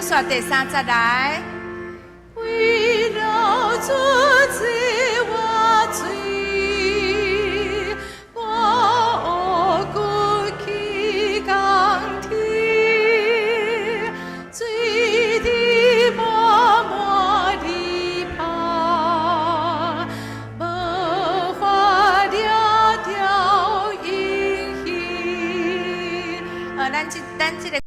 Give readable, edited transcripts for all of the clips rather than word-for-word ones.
煞第三節來。為了主這活水，我有骨氣鋼鐵，水滴滿滿的旁，無法掠掉引去。咱這個。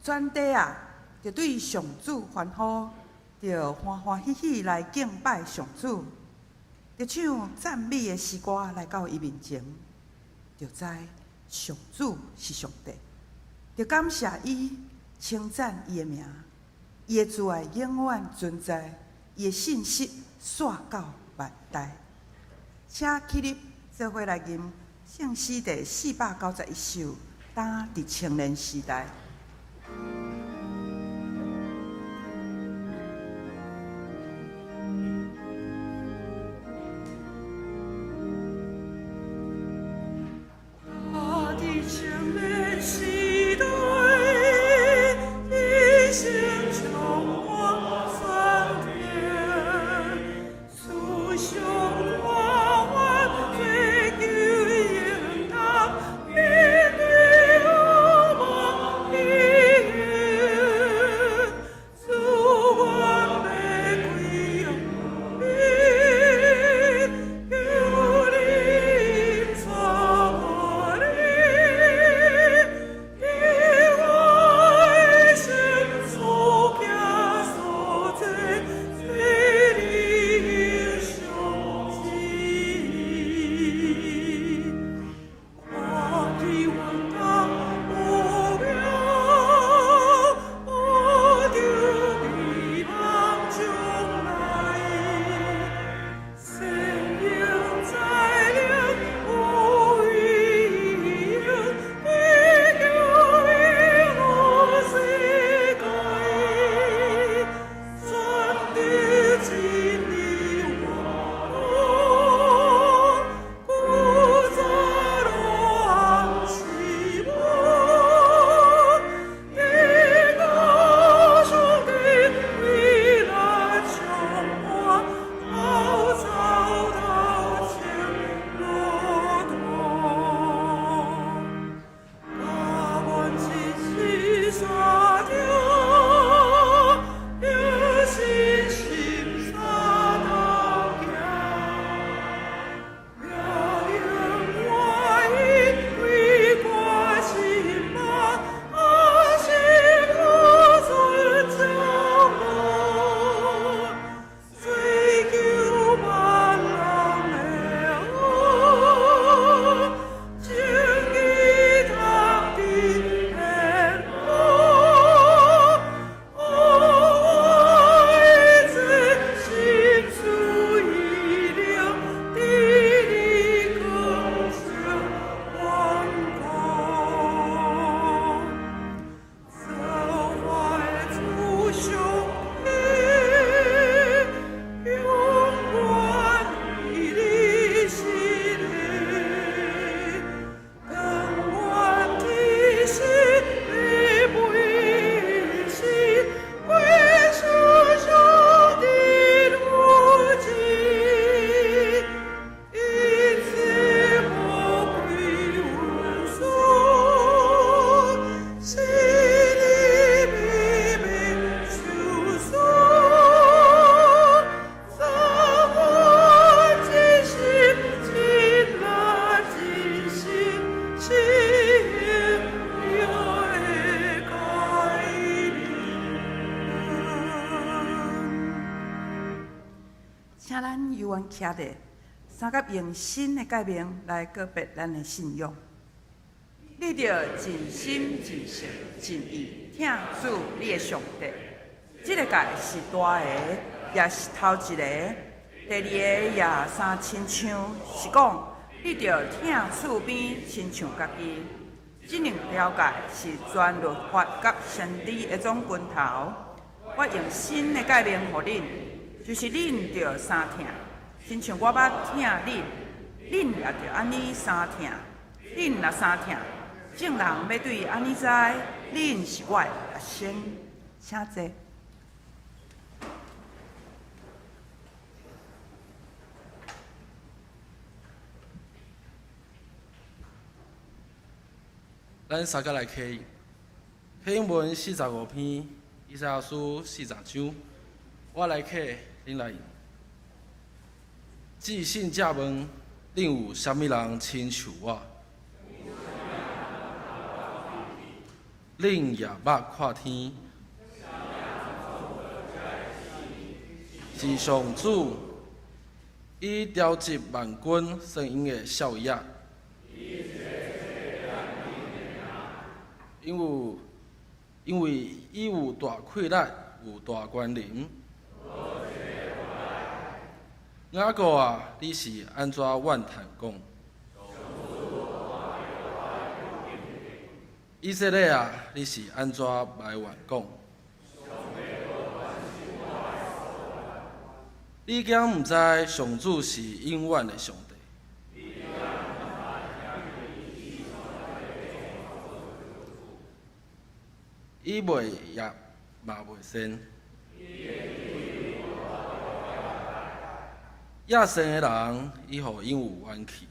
全地啊，著對上主歡呼，著歡歡喜喜來敬拜上主，著唱讚美的詩歌來到伊面前，著知上主是上帝，著感謝伊，稱讚伊的名，伊的慈愛永遠存在，伊的信實紲到萬代。請起立，做伙來吟聖詩第491首，當佇青年時代。我的青年時代，一生充滿酸甜，思想我願追求應當，面對惡夢命運，主願欲歸向你，求你帶我哩，伫我一生所行所做，做你上旨意。看起阮當有名，我著美夢將來。善用才能有威榮，歸求予世界。全得真理我，古早路暗是無，天高上帝為咱充滿，好走頭前路途。甘願一世三條，用信心相同行。命永願意為我心夢，阿心可存將來，追求萬人的好，正義通佇天國。我一切心思意念，佇你光前完工。造化的主上帝，永遠以你是的。當願天時你每時，歸屬上帝如今，一切魔鬼元素，是你秘密求索，造我真心真力真心，是永的改變。請咱猶原徛咧，相佮用新的誡命來告別咱的信仰。你著盡心、盡性、盡意疼主你的上帝。這個誡是大个，也是頭一個。第二個也相親像，是講你著疼厝邊親像家己。這兩條誡是全律法佮先知的總根頭。我用新的誡命予恁，就是恁著相疼，親像我捌疼恁，恁也著按呢相疼。恁若相疼，眾人欲對按呢知，恁是我的學生。請坐。咱相佮來啟，啟應文45篇，以賽亞書40章。我來啟，恁來吟。至聖者問：恁有啥物人親像我？恁举目看天，是上主，伊召集萬軍，算𪜶的數額。因為伊有大氣力，有大權能。雅各啊，你是按怎怨嘆講？以色列啊，你是按怎埋怨講？你敢毋知上主是永遠的上帝？伊袂邪嘛袂善。野善的人，伊予𪜶有元氣。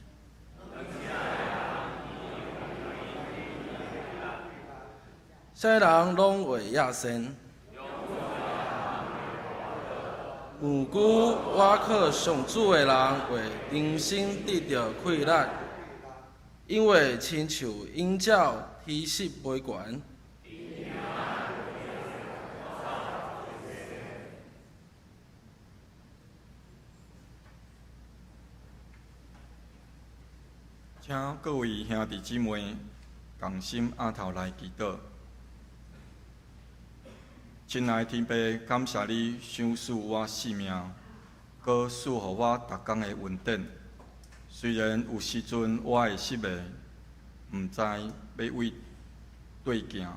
啥人攏會野善？毋過倚靠上主的人會重新得著氣力，𪜶會親像鷹鳥起勢飛懸。請各位兄弟姊妹仝心徛頭來祈禱。親愛的天父，感謝你賞賜我性命，閣賜予我逐工的恩典。雖然有時陣我會失迷，毋知欲為佗行，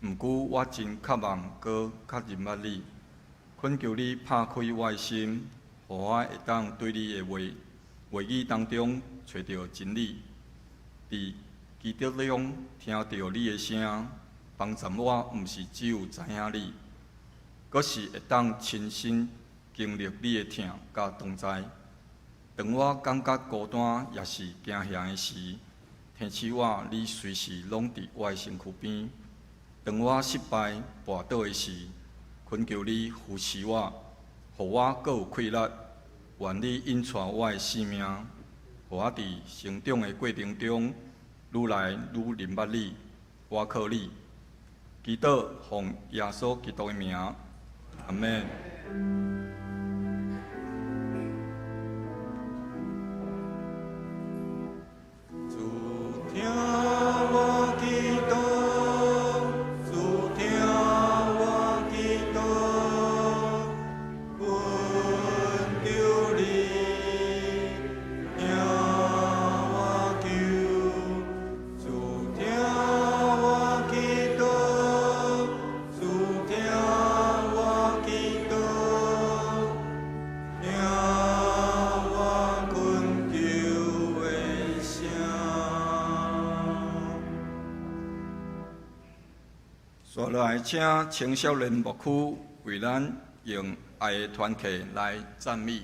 毋過我真渴望閣較認捌你，懇求你拍開我的心，予我會當對你的話語當中揣著真理，佇基督中聽著你的聲，幫助我毋是只有知影你，閣是會當親身經歷你的疼佮同在。當我感覺孤單，抑是驚嚇的時，提醒我你隨時攏佇我的身軀邊。當我失敗跋倒的時，懇求你扶持我，予我閣有氣力。願你引帶我的生命，予我佇成長的過程中，愈來愈認捌你，倚靠你。祈禱奉耶穌基督的名，阿們。主聽我祈禱，主聽我祈禱，懇求你聽我求。主聽我祈禱，主聽我祈禱，聽我懇求的聲。紲落來，請青少年牧區為咱用愛的團契來讚美。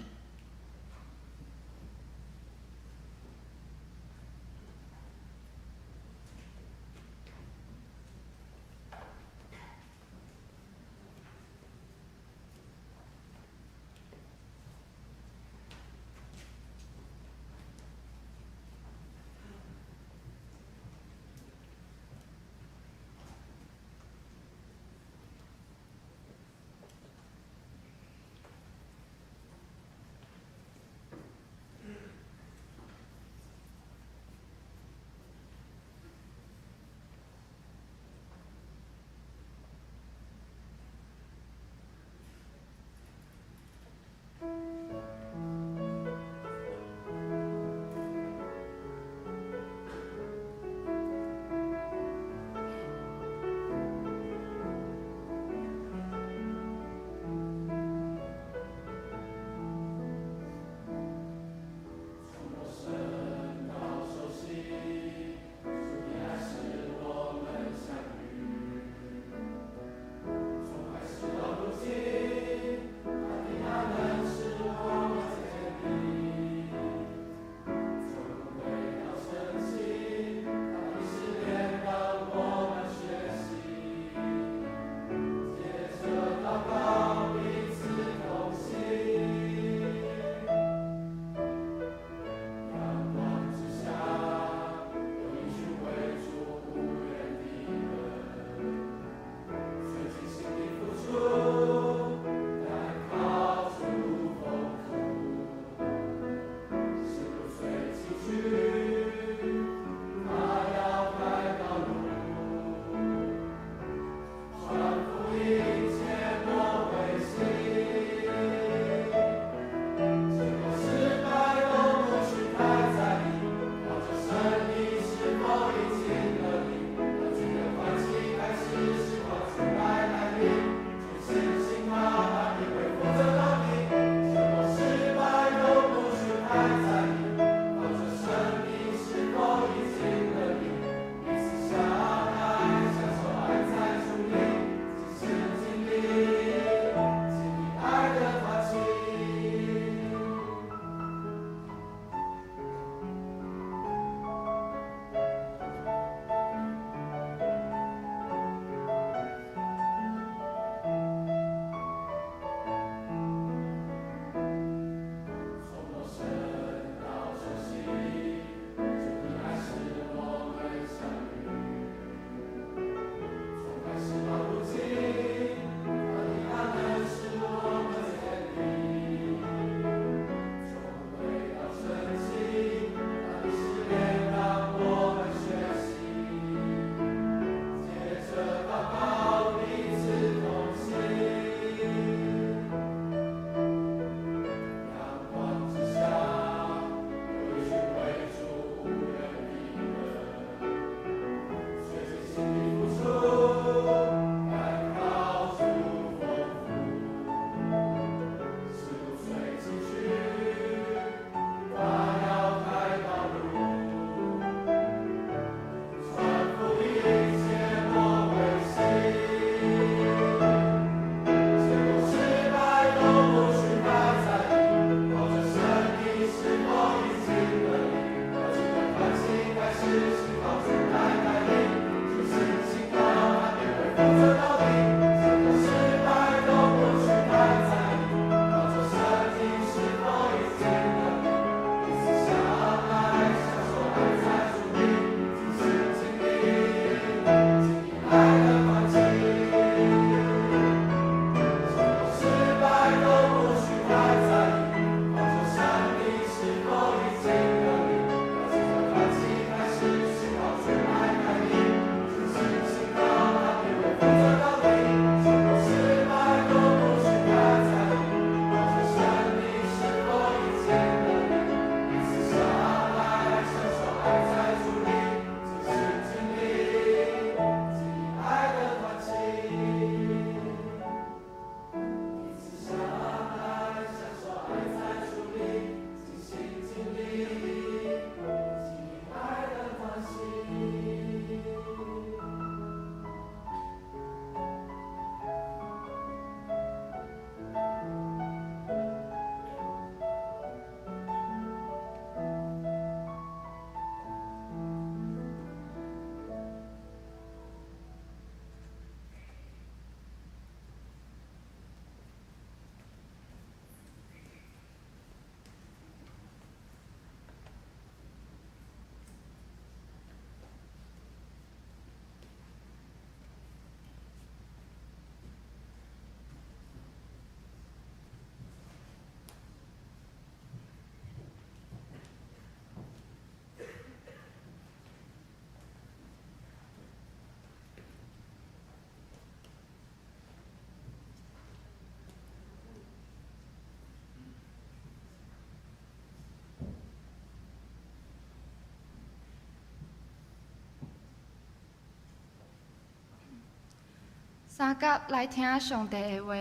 三甲來聽上帝的話。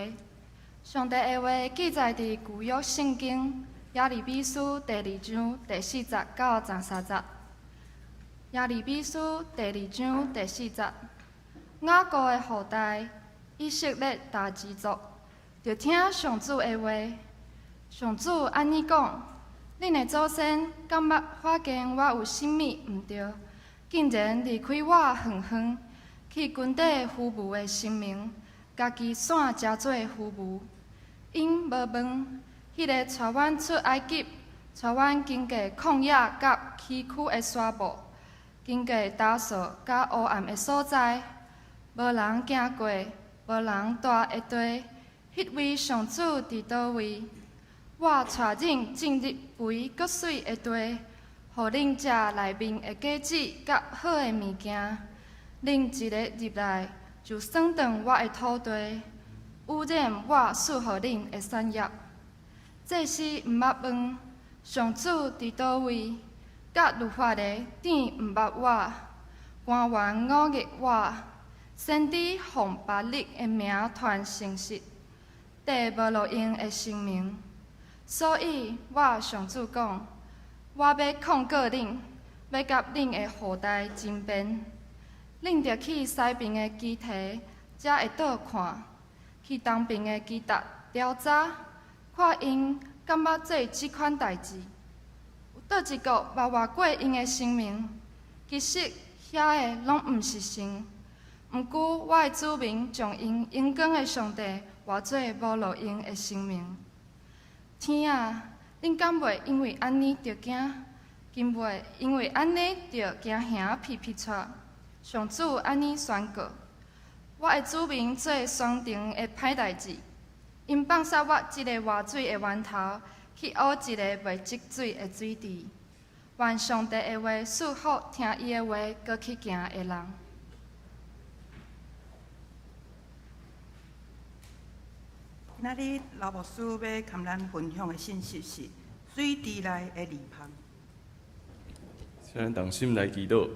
上帝的話記載佇舊約聖經耶利米書第二章第四節到十三節。耶利米書第二章第四節，雅各的後代以色列大支族，著聽上主的話。上主按呢講：恁的祖先敢捌發現我有啥物毋對，竟然離開我遠遠，去跟綴虛無的神明，家己散食做虛無。𪜶無問彼個帶阮出埃及、帶阮經過曠野佮崎嶇的沙漠，經過焦燥佮烏暗的所在，無人行過，無人蹛的地，彼位上主佇佗位？我帶恁進入肥閣媠的地，予恁食內面的果子佮好的物件。恁一个入來，就損斷我的土地，污染我賜予恁的產業。祭司毋捌問上主佇佗位？佮律法的長毋捌我，官員忤逆我，先知奉巴力的名傳誠實，綴無路用的神明。所以我上主講，我欲控告恁，欲佮恁的後代爭辯。恁著去西爿的基提，才會倒看；去東爿的基達調查，看𪜶敢捌做這款代誌。有佗一國捌活過𪜶的神明？其實遐个攏毋是神。毋過我的子民將𪜶榮光的上帝活做無路用的神明。天啊，恁敢袂因為按呢著驚？敢袂因為按呢著驚嚇皮皮掣？上主按呢宣告：我的子民做雙重的歹代誌，𪜶放殺我這个活水的源頭，去挖一个袂積水的水池。願上帝的話賜福聽伊的話，閣去行的人。今仔日劉牧師欲共咱分享的信息是水池內的籬笆。請咱同心來祈禱。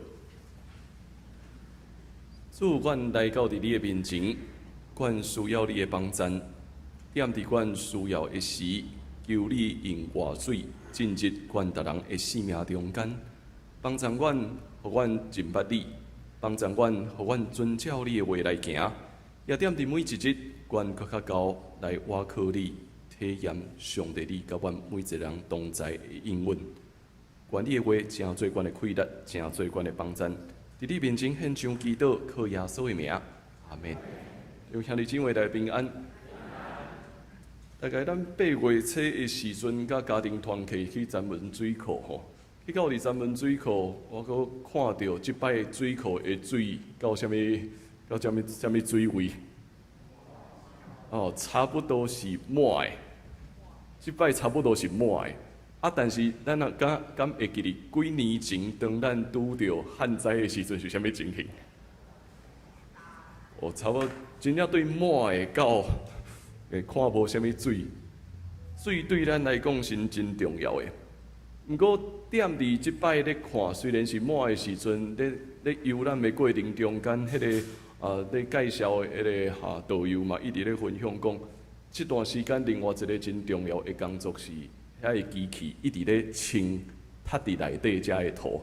主，阮來到佇你的面前，阮需要你的幫贊。踮佇阮需要的時，求你用活水進入阮逐人的生命中間，幫贊阮，予阮認捌你，幫贊阮，予阮遵照你的話來行。也踮佇每一日，阮閣較高來倚靠你，體驗上帝你佮阮每一個人同在的應允。願你的話成做阮的氣力，成做阮的幫贊。佇你面前獻上祈禱，靠耶穌的名，阿們。有兄弟姊妹來平安。大概咱八月初的時陣，佮家庭團契去三文水庫吼，去到佇三文水庫，我閣看著這擺水庫的水到啥物，到啥物啥物水位？哦，差不多是滿的。這擺差不多是滿的。啊，但是咱若敢敢會記得幾年前，當咱拄著旱災的時陣是啥物情形？哦，差不多真正對滿的到會看無啥物水，水對咱來講是真重要的。毋過踮佇這擺咧看，雖然是滿的時陣，咧咧遊覽的過程中間，彼個啊咧介紹的彼個哈導遊嘛，一直咧分享講，這段時間另外一個真重要的工作是，遐个機器一直咧清塞佇內底遮的土，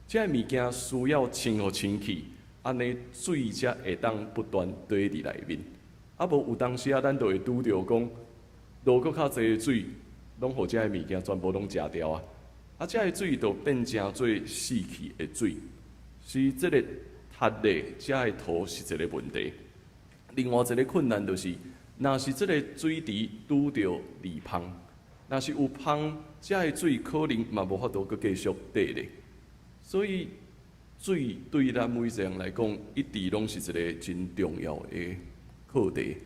這个物件需要清予清氣，按呢水才會當不斷綴佇內面。啊，無有當時啊，咱就會拄著講，落閣較濟的水，攏予這个物件全部攏食掉啊！啊，這个水就變成做死去的水，是這个塞咧，這个土是一個問題。另外一個困難就是，若是這個水池拄著籬笆，若是有疱，這个水可能嘛無法度閣繼續綴咧。所以水對咱每一個人來講，一直攏是一個真重要的課題。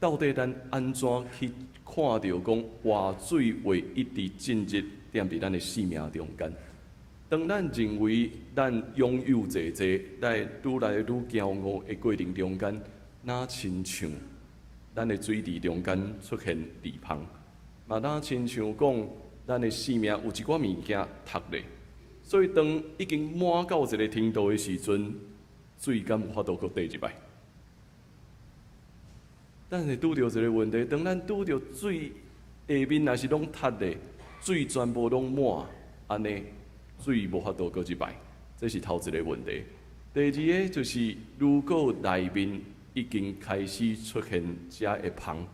到底咱按怎去看著講活水會一直進入踮佇咱的生命中間？當咱認為咱擁有濟濟，咱會愈來愈驕傲的過程中間，若親像咱的水池中間出現籬笆，嘛若親像講咱的生命有一寡物件塞咧，所以當已經滿到一個程度的時陣，水敢有法度閣綴入來？但是拄著一个問題，當咱拄著水下面若是攏塌的，水全部攏滿，按呢水無法度閣入來，這是頭一個問題。第二个就是，如果內面已經開始出現遮的芳，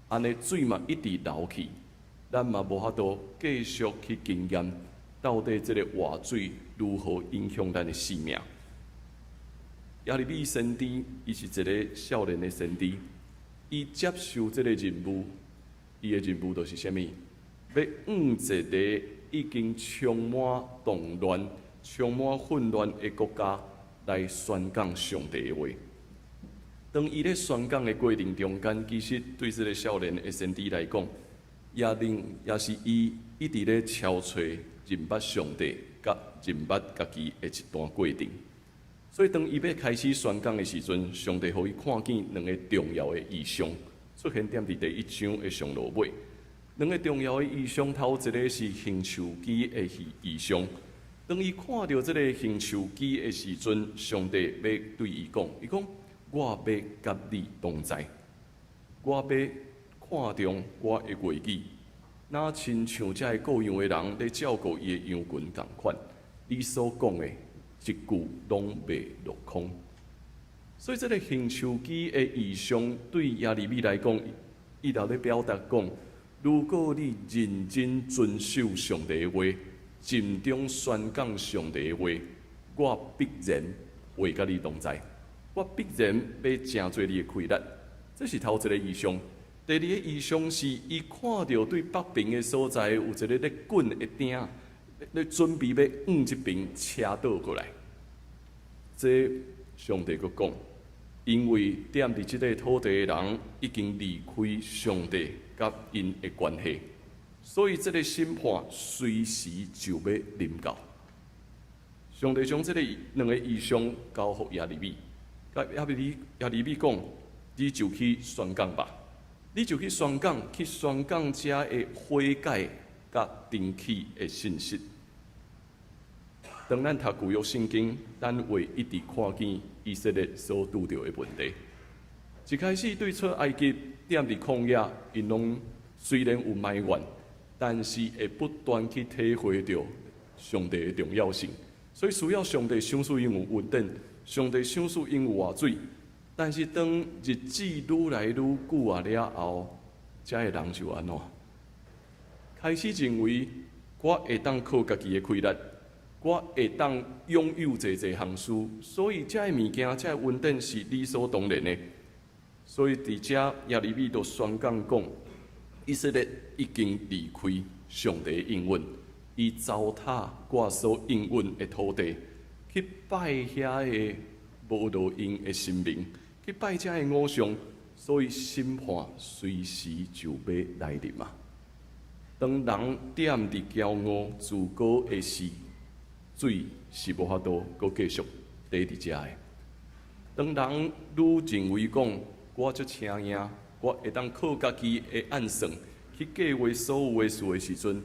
按呢水嘛一直流去，咱嘛無法度繼續去經驗，到底這個活水如何影響咱的生命。耶利米先知，伊是一个少年的先知，伊接受這個任務，伊的任務就是啥物？欲向一个已經充滿動亂、充滿混亂的國家來宣講上帝的話。當伊咧宣講的過程中間，其實對這个少年的先知來講，也令也是伊一直咧敲揣認捌上帝，佮認捌家己的一段過程。所以當伊欲開始宣講的時陣，上帝予伊看見兩个重要的異象出現踮佇第一章的上落尾。兩个重要的異象，頭一个是杏樹枝的異象。當伊看著這个杏樹枝的時陣，上帝欲對伊講：伊講，我欲佮你同在，我欲看重我的話語，若親像遮个顧羊的人咧照顧伊的羊群仝款，你所講的一句攏袂落空。所以，這个杏樹枝的異象對耶利米來講，伊就咧表達講：如果你認真遵守上帝的話，盡忠宣講上帝的話，我必然會佮你同在，我必然欲成做你的氣力。這是頭一个異象。第二个異象是，伊看著對北邊的所在有一个咧滾的鼎，咧準備欲向這邊車倒過來。這上帝閣講，因為踮佇這个土地的人已經離開上帝佮𪜶的關係，所以這个審判隨時就欲臨到。上帝將這个兩个異象交予耶利米，佮耶利米講：你就去宣講吧，你就去宣講，去宣講遮的悔改佮重起的信息。當咱讀舊約聖經，咱會一直看見以色列所拄著的問題。一開始對出埃及，踮佇曠野，𪜶攏雖然有埋怨，但是會不斷去體會著上帝的重要性。所以需要上帝賞賜𪜶有恩典，上帝賞賜𪜶有活水。但是當日子愈來愈久啊了後，遮的人就按怎？開始認為我會當靠家己的氣力，我會當擁有濟濟項事，所以遮的物件、遮的恩典是理所當然的。所以佇遮耶利米就宣講講，以色列已經離開上帝的應允，伊糟蹋我所應允的土地，去拜遐个無路用的神明，去拜遮的偶像，所以審判隨時就欲來臨啊！當人踮佇驕傲自高的時，水是無法度閣繼續綴佇遮的。當人愈認為講我足聰穎，我會當靠家己的按算去計劃所有的事的時陣，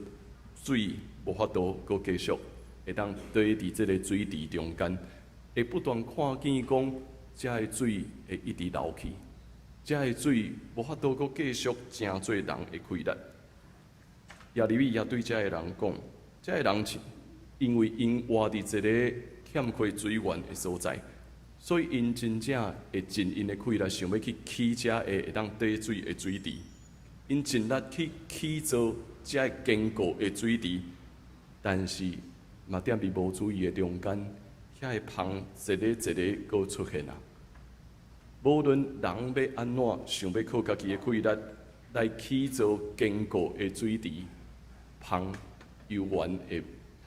水無法度閣繼續會當綴佇這个水池中間，會不斷看見講遮的水會一直流去，遮的水無法度閣繼續成做人的氣力。耶利米也對遮的人講，遮的人因為𪜶活佇一个欠缺水源的所在，所以𪜶真正會盡𪜶的氣力，想欲去起遮个會當貯水的水池。𪜶盡力去起造遮个堅固的水池，但是嘛踮佇無注意的中間，遐个芳一个一个閣出現啊！無論人欲按怎想欲靠家己的氣力來起造堅固的水池，芳猶原會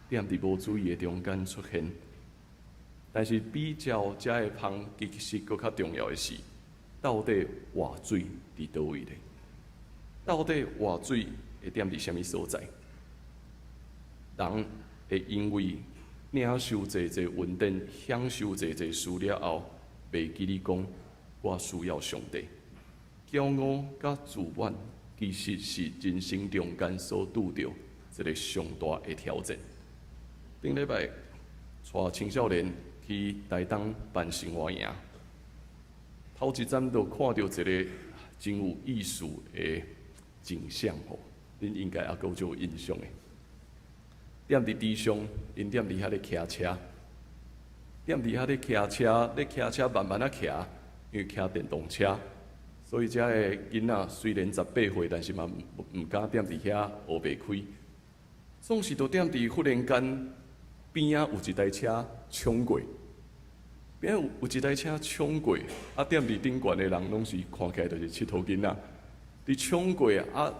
踮佇無注意的中間出現。但是比較遮个芳，其實閣較重要的是，到底活水佇佗位咧？到底活水會踮佇啥物所在？人會因為領受濟濟恩典、享受濟濟事了後，袂記得講我需要上帝。驕傲佮自滿，其實是人生中間所拄著一个上大的挑戰。頂禮拜帶青少年去台東辦生活營，頭一站就看著一个真有意思的景象吼，恁應該猶閣足有印象的。踮佇地上，𪜶踮佇遐咧騎車，踮佇遐咧騎車，咧騎車慢慢仔騎，因為騎電動車，所以遮的囡仔雖然18歲，但是嘛毋敢踮佇遐烏白開。總是都踮佇忽然間邊仔有一台車衝過，邊仔有一台車衝過，啊踮佇頂懸的人攏是看起來就是𨑨迌囡仔，佇衝過啊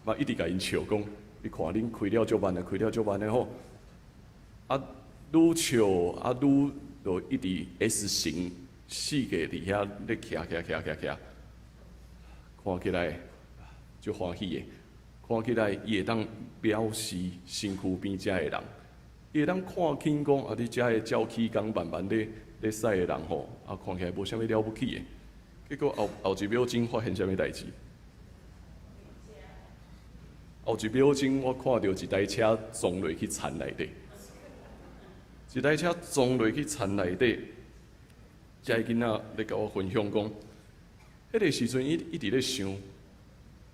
嘛一直共𪜶笑講，你看恁開了足慢的，開了足慢的吼，啊愈笑啊愈就一直 S 型四個佇遐咧騎騎騎騎騎，看起來足歡喜的，看起來伊會當藐視身軀邊遮的人，伊會當看輕講啊，你遮的照起工慢慢咧咧駛的人吼，啊看起來無啥物了不起的，結果後後一秒鐘發現啥物代誌？後一秒鐘我看著一台車撞落去田內底，一台車撞落去田內底，遮个囡仔咧共我分享講，彼個時陣伊一直咧想，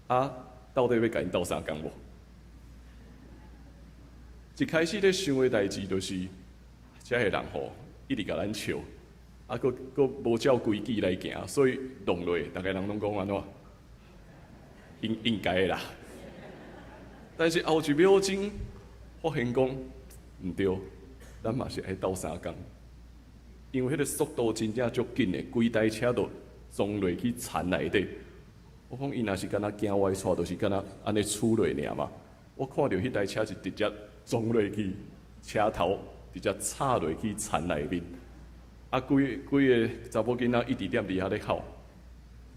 啊，到底欲共𪜶鬥相共無？一開始咧想的代誌就是，遮個人吼一直共咱笑，啊，閣閣無照規矩來行，所以弄落，逐个人攏講按怎？應應該的啦。但是後一秒鐘發現講毋對，咱嘛是愛鬥相共，因為彼個速度真正足緊的，規台車都撞落去田內底。我講伊若是敢若驚歪掣，就是敢若按呢杵落爾嘛。我看著彼台車是直接撞落去車頭，直接插落去田內面。啊，規規个查某囡仔一直踮佇遐咧哭，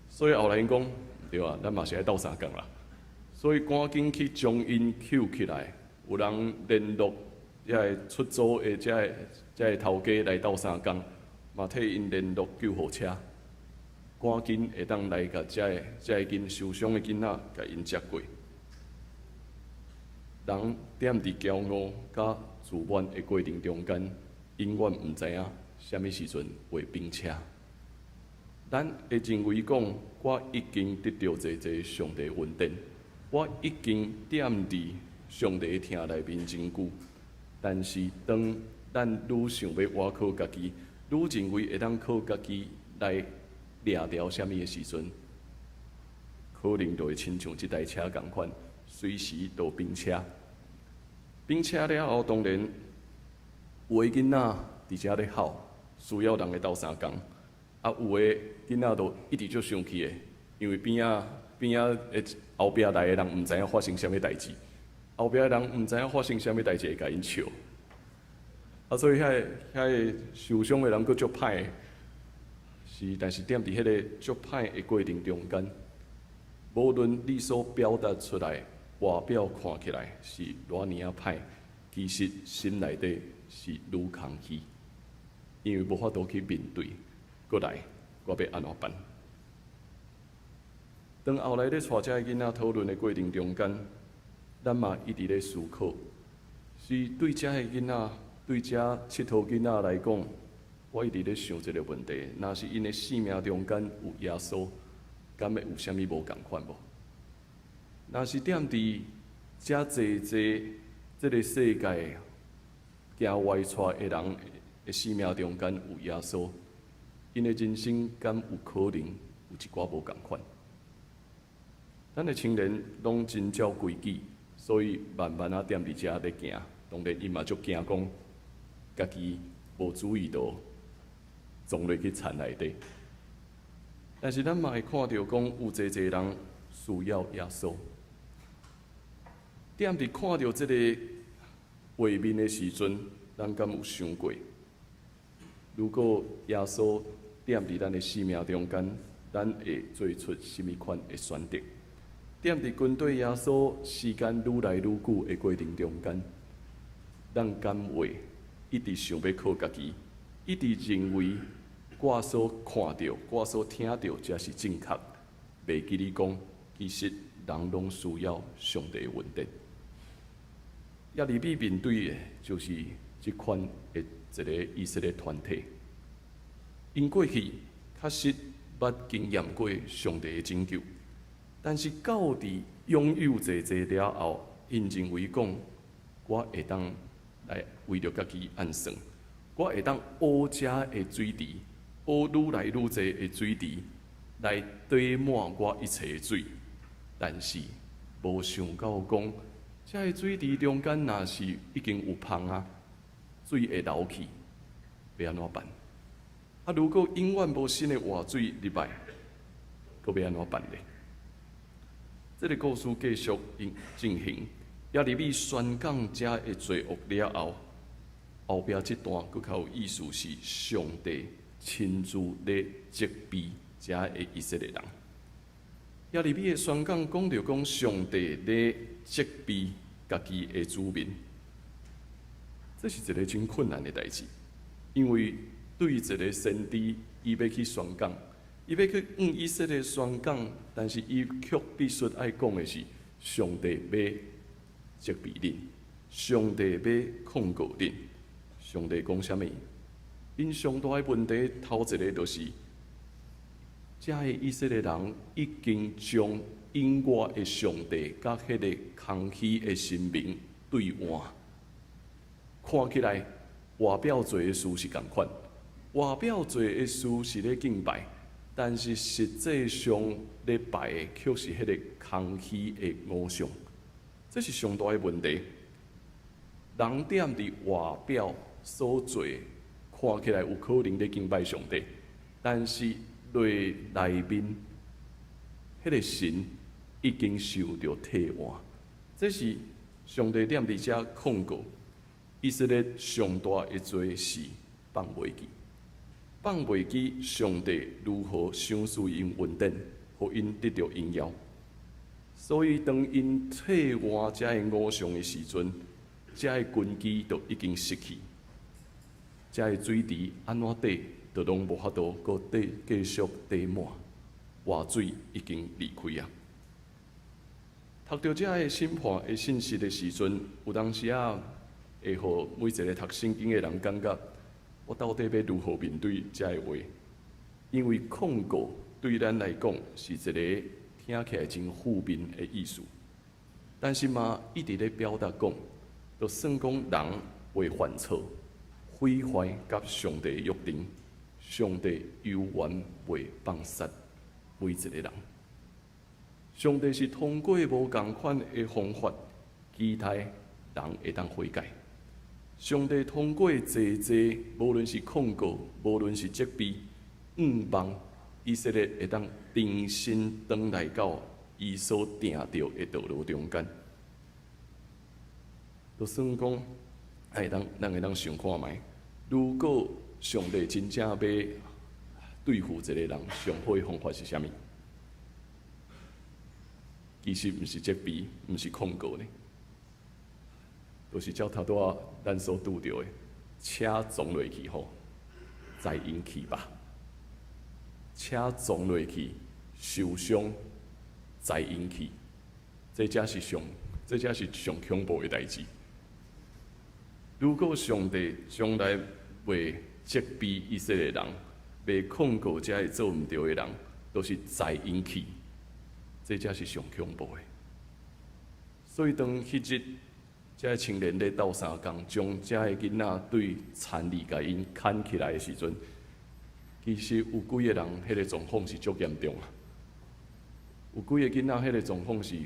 所以後來𪜶講毋對啊，咱嘛是愛鬥相共啦。所以趕緊去將𪜶救起來，有人聯絡遐个出租的遮个遮个頭家來鬥相共，嘛替𪜶聯絡救護車，趕緊會當來共遮个遮个囡受傷的囡仔，共𪜶接過。人踮佇驕傲佮自滿的過程中間，永遠毋知影啥物時陣會崩車。咱會認為講，我已經得著濟濟上帝恩典，我已經踮佇上帝疼內面真久。但是當咱愈想欲倚靠家己，愈認為會當靠家己來掠牢啥物的時陣，可能就會親像這台車仝款，隨時都崩車。崩車了後，當然有的囡仔佇遮咧哭，需要人來鬥相共；啊，有的囡仔就一直足生氣的，因為邊仔邊仔的後壁來的人毋知影發生啥物代誌，後壁的人毋知影發生啥物代誌，會共𪜶笑。啊，所以遐个遐个受傷的人閣足歹，是，但是踮佇彼个足歹的過程中間，無論你所表達出來，外表看起來是偌爾仔歹，其實心內底是愈空虛，因為無法度去面對，閣來我欲按怎辦？當後來咧帶遮个囡仔討論的過程中間，咱嘛一直咧思考，是對遮个囡仔，對遮𨑨迌囡仔來講，我一直咧想這個問題：若是𪜶的生命中間有耶穌，敢會有啥物無仝款無？若是踮佇遮濟濟這个世界行歪掣的人的生命中間有耶穌，𪜶的人生敢有可能有一寡無仝款？咱的青年攏真照規矩，所以慢慢仔踮佇遮咧行。當然，𪜶嘛足驚講，家己無注意到撞落去田內底。但是咱嘛會看著講，有濟濟人需要耶穌。踮佇看著這個畫面的時陣，咱敢有想過，如果耶穌踮佇咱的生命中間，咱會做出啥物款的選擇？踮佇跟綴耶穌時間愈來愈久的過程中間，咱敢會一直想欲靠家己，一直認為我所看著、我所聽著才是正確，袂記得講，其實人攏需要上帝的恩典。耶利米面對的就是這款的一个以色列團體，𪜶過去確實捌經驗過上帝的拯救。但是到佇擁有濟濟了後，𪜶認為講，我會當來為著家己按算，我會當挖遮的水池，挖愈來愈濟的水池，來貯滿我一切的水。但是無想到講，遮的水池中間若是已經有縫啊，水會流去，欲按怎辦？啊，如果永遠無新的活水入來，閣欲按怎辦咧？這个故事繼續進行，耶利米宣講遮的罪惡了後，後壁這段閣較有意思是上帝親自咧責備遮的以色列人。耶利米的宣講講著講上帝咧責備家己的子民，這是一个真困難的代誌，因為對一个先知，伊欲去宣講，伊欲去向以色列宣講，但是伊卻必須愛講的是，上帝欲責備恁，上帝欲控告恁。上帝講啥物？𪜶上大的問題，頭一个就是，遮的以色列人已經將永活的上帝佮彼个空虛的神明對換。看起來外表做的事是仝款，外表做的事是咧敬拜，但是實際上咧拜的卻是彼个空虛的偶像。這是上大的問題。人踮佇外表所做，看起來有可能咧敬拜上帝，但是內內面，彼个神已經受著替換。這是上帝踮佇遮控告以色列上大的罪是放袂記，放袂記上帝如何賞賜𪜶恩典，予𪜶得著榮耀。所以當𪜶替換遮的偶像的時陣，遮的根基就已經失去，遮的水池按怎貯，就攏無法度閣貯繼續貯滿，活水已經離開啊！讀著遮的審判的信息的時陣，有當時仔會予每一个讀聖經的人感覺，我到底欲如何面對遮的話？因為控告對咱來講是一个聽起來真負面的意思，但是嘛一直咧表達講，就算講人會犯錯、毀壞佮上帝的約定，上帝猶原袂放殺每一个人。上帝是通過無仝款的方法，期待人會當悔改。上帝通過濟濟，無論是控告，無論是責備，向望以色列會當重新轉來到伊所定著的道路中間。就算講，會當，咱會當想看覓，如果上帝真正欲對付一个人，上好的方法是啥物？其實毋是責備，毋是控告呢，就是照頭拄仔咱所拄著的，車撞落去吼，載𪜶去吧。車撞落去，受傷，載𪜶去，這才是上恐怖的代誌。如果上帝將來袂責備以色列人，袂控告遮个做毋對的人，都是載𪜶去，這才是上恐怖的。所以當彼日，遮个青年咧鬥相共，將遮个囡仔對田裡共𪜶牽起來的時陣，其實有幾个人彼个狀況是足嚴重啊！有幾个囡仔彼个狀況是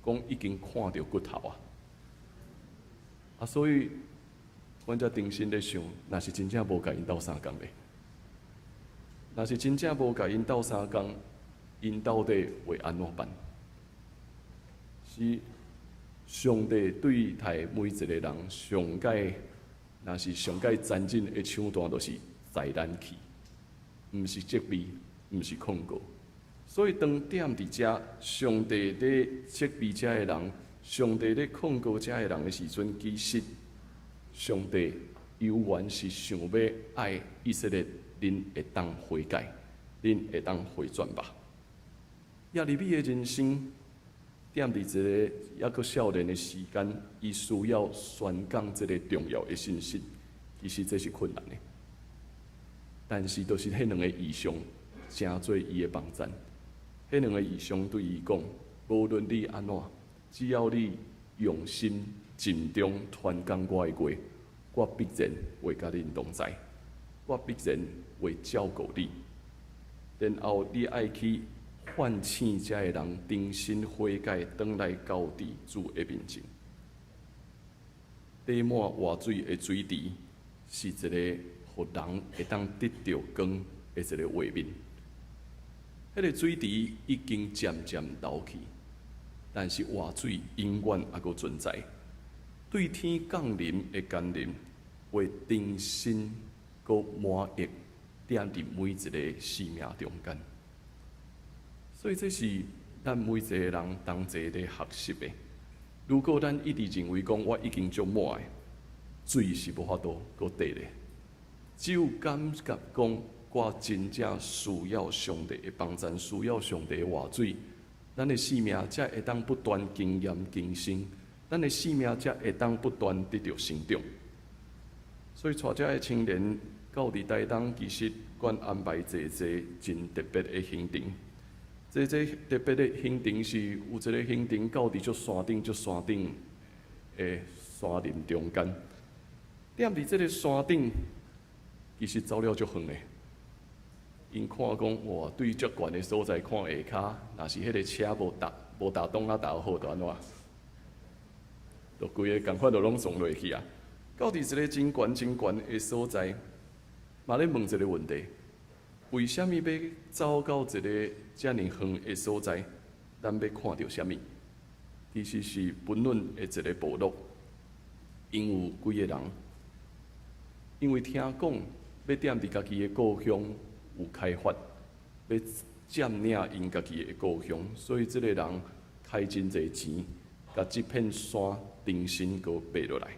講已經看著骨頭啊！啊，所以阮才重新咧想，若是真正無共𪜶鬥相共咧，若是真正無共𪜶鬥相共，𪜶到底會按怎辦？是上帝對待每一個人上蓋，若是上蓋殘忍的手段，就是載咱去，毋是責備，毋是控告。所以當踮佇遮，上帝咧責備遮的人，上帝咧控告遮的人的時陣，其實上帝猶原是想欲愛以色列，恁會當悔改，恁會當回轉吧。耶利米的人生，踮佇一个猶閣少年的時間，伊需要宣講這个重要的信息，其實這是困難的。但是，就是彼兩个異象，成做伊的幫贊。彼兩个異象對伊講：無論你按怎，只要你用心盡忠傳講我的話，我必然會佮恁同在，我必然會照顧你。然後你愛去喚醒遮的人，重新悔改，轉來到佇主的面前。缀滿活水的水池，是一個予人會當得著光的一個畫面。彼個水池已經漸漸老去，但是活水永遠猶閣存在。對天降臨的甘霖，會重新閣滿溢，踮佇每一个生命中間。所以這是咱每一個人同齊咧學習的。如果咱一直認為講我已經足滿的，水是無法度閣綴咧。只有感覺講我真正需要上帝的幫贊，需要上帝的活水，咱的生命才會當不斷經驗更新，咱的生命才會當不斷得著成長。所以，帶遮的青年到佇台東，其實阮安排濟濟真特別的行程。這這特別的行程是有一个行程到佇足山頂、足山頂的山林中間。踮佇這个山頂，其實走了足遠的。𪜶看講，哇，對足懸的所在看下跤，若是彼个車無踏無踏擋仔踏好，就按怎？就規个仝款就攏撞落去啊！到佇一个真懸真懸的所在，嘛咧問一个問題：為啥物欲走到一个遮爾遠的所在？咱欲看著啥物？其實是本崙的一个部落，𪜶有幾个人，因為聽講欲踮佇家己的故鄉有開發，欲佔領𪜶家己的故鄉，所以這个人開真濟錢，共這片山重新閣買落來，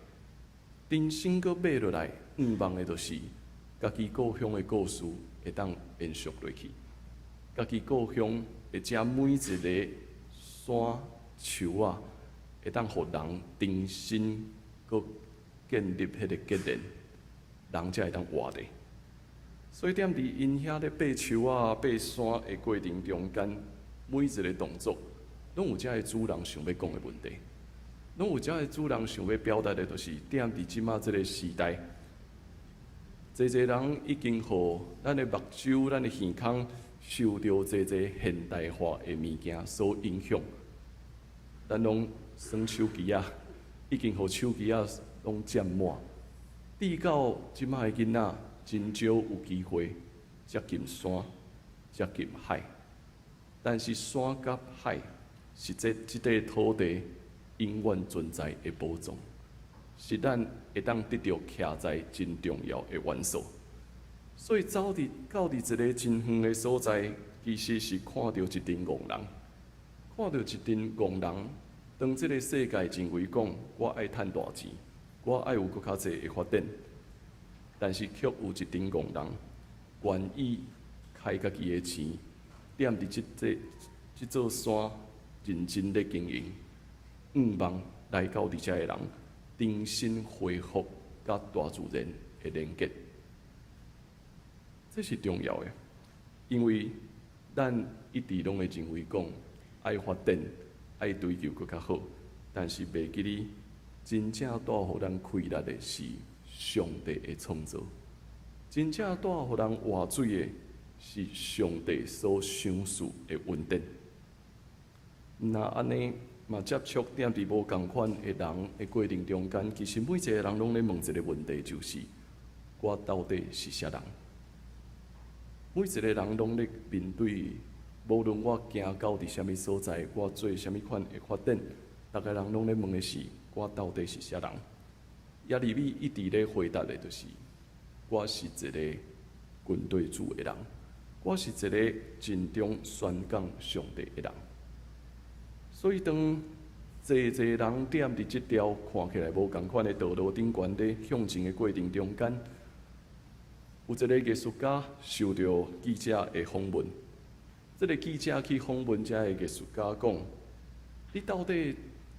重新閣買落來，向望的就是家己故鄉的故事會當延續落去，家己故鄉的遮每一个山樹仔，會當予人重新閣建立彼个結連，人才會當活咧。所以踮佇𪜶遐咧爬樹仔、爬山的過程中間，每一个動作，攏有遮的主人想欲講的問題，攏有遮的主人想欲表達的，就是踮佇這馬這个時代，濟濟人已經予咱的目睭、咱的耳孔受著濟濟現代化的物件所影響，咱攏耍手機仔，已經予手機仔攏佔滿，直到這馬的囡仔，真少有機會接近山、接近海，但是山佮海是這這塊土地永遠存在的寶藏，是咱會當得著徛在真重要的元素。所以走佇到佇一个真遠的所在，其實是看著一陣戇人，看著一陣戇人。當這个世界認為講我愛趁大錢，我愛有閣較濟的發展，但是卻有一陣戇人願意開家己的錢，踮佇這這這座山認真咧經營，向望來到佇遮的人重新恢復佮大自然的連結，這是重要的，因為咱一直攏會認為講愛發展、愛追求閣較好，但是袂記得真正帶予咱快樂的是上帝的創造，真正帶予人活水的是上帝所賞賜的恩典。若按呢嘛接觸踮佇無仝款的人的過程中間，其實每一个人攏咧問一个問題，就是我到底是啥人？每一个人攏咧面對，無論我行到佇啥物所在，我做啥物款的發展，逐个人攏咧問的是我到底是啥人？耶利米一直咧回答的，就是我是一个跟隨主的人，我是一个盡忠宣講上帝的人。所以當濟濟人踮佇這條看起來無仝款的道路頂懸咧向前的過程中間，有一个藝術家受著記者的訪問。這个記者去訪問這个藝術家講：你到底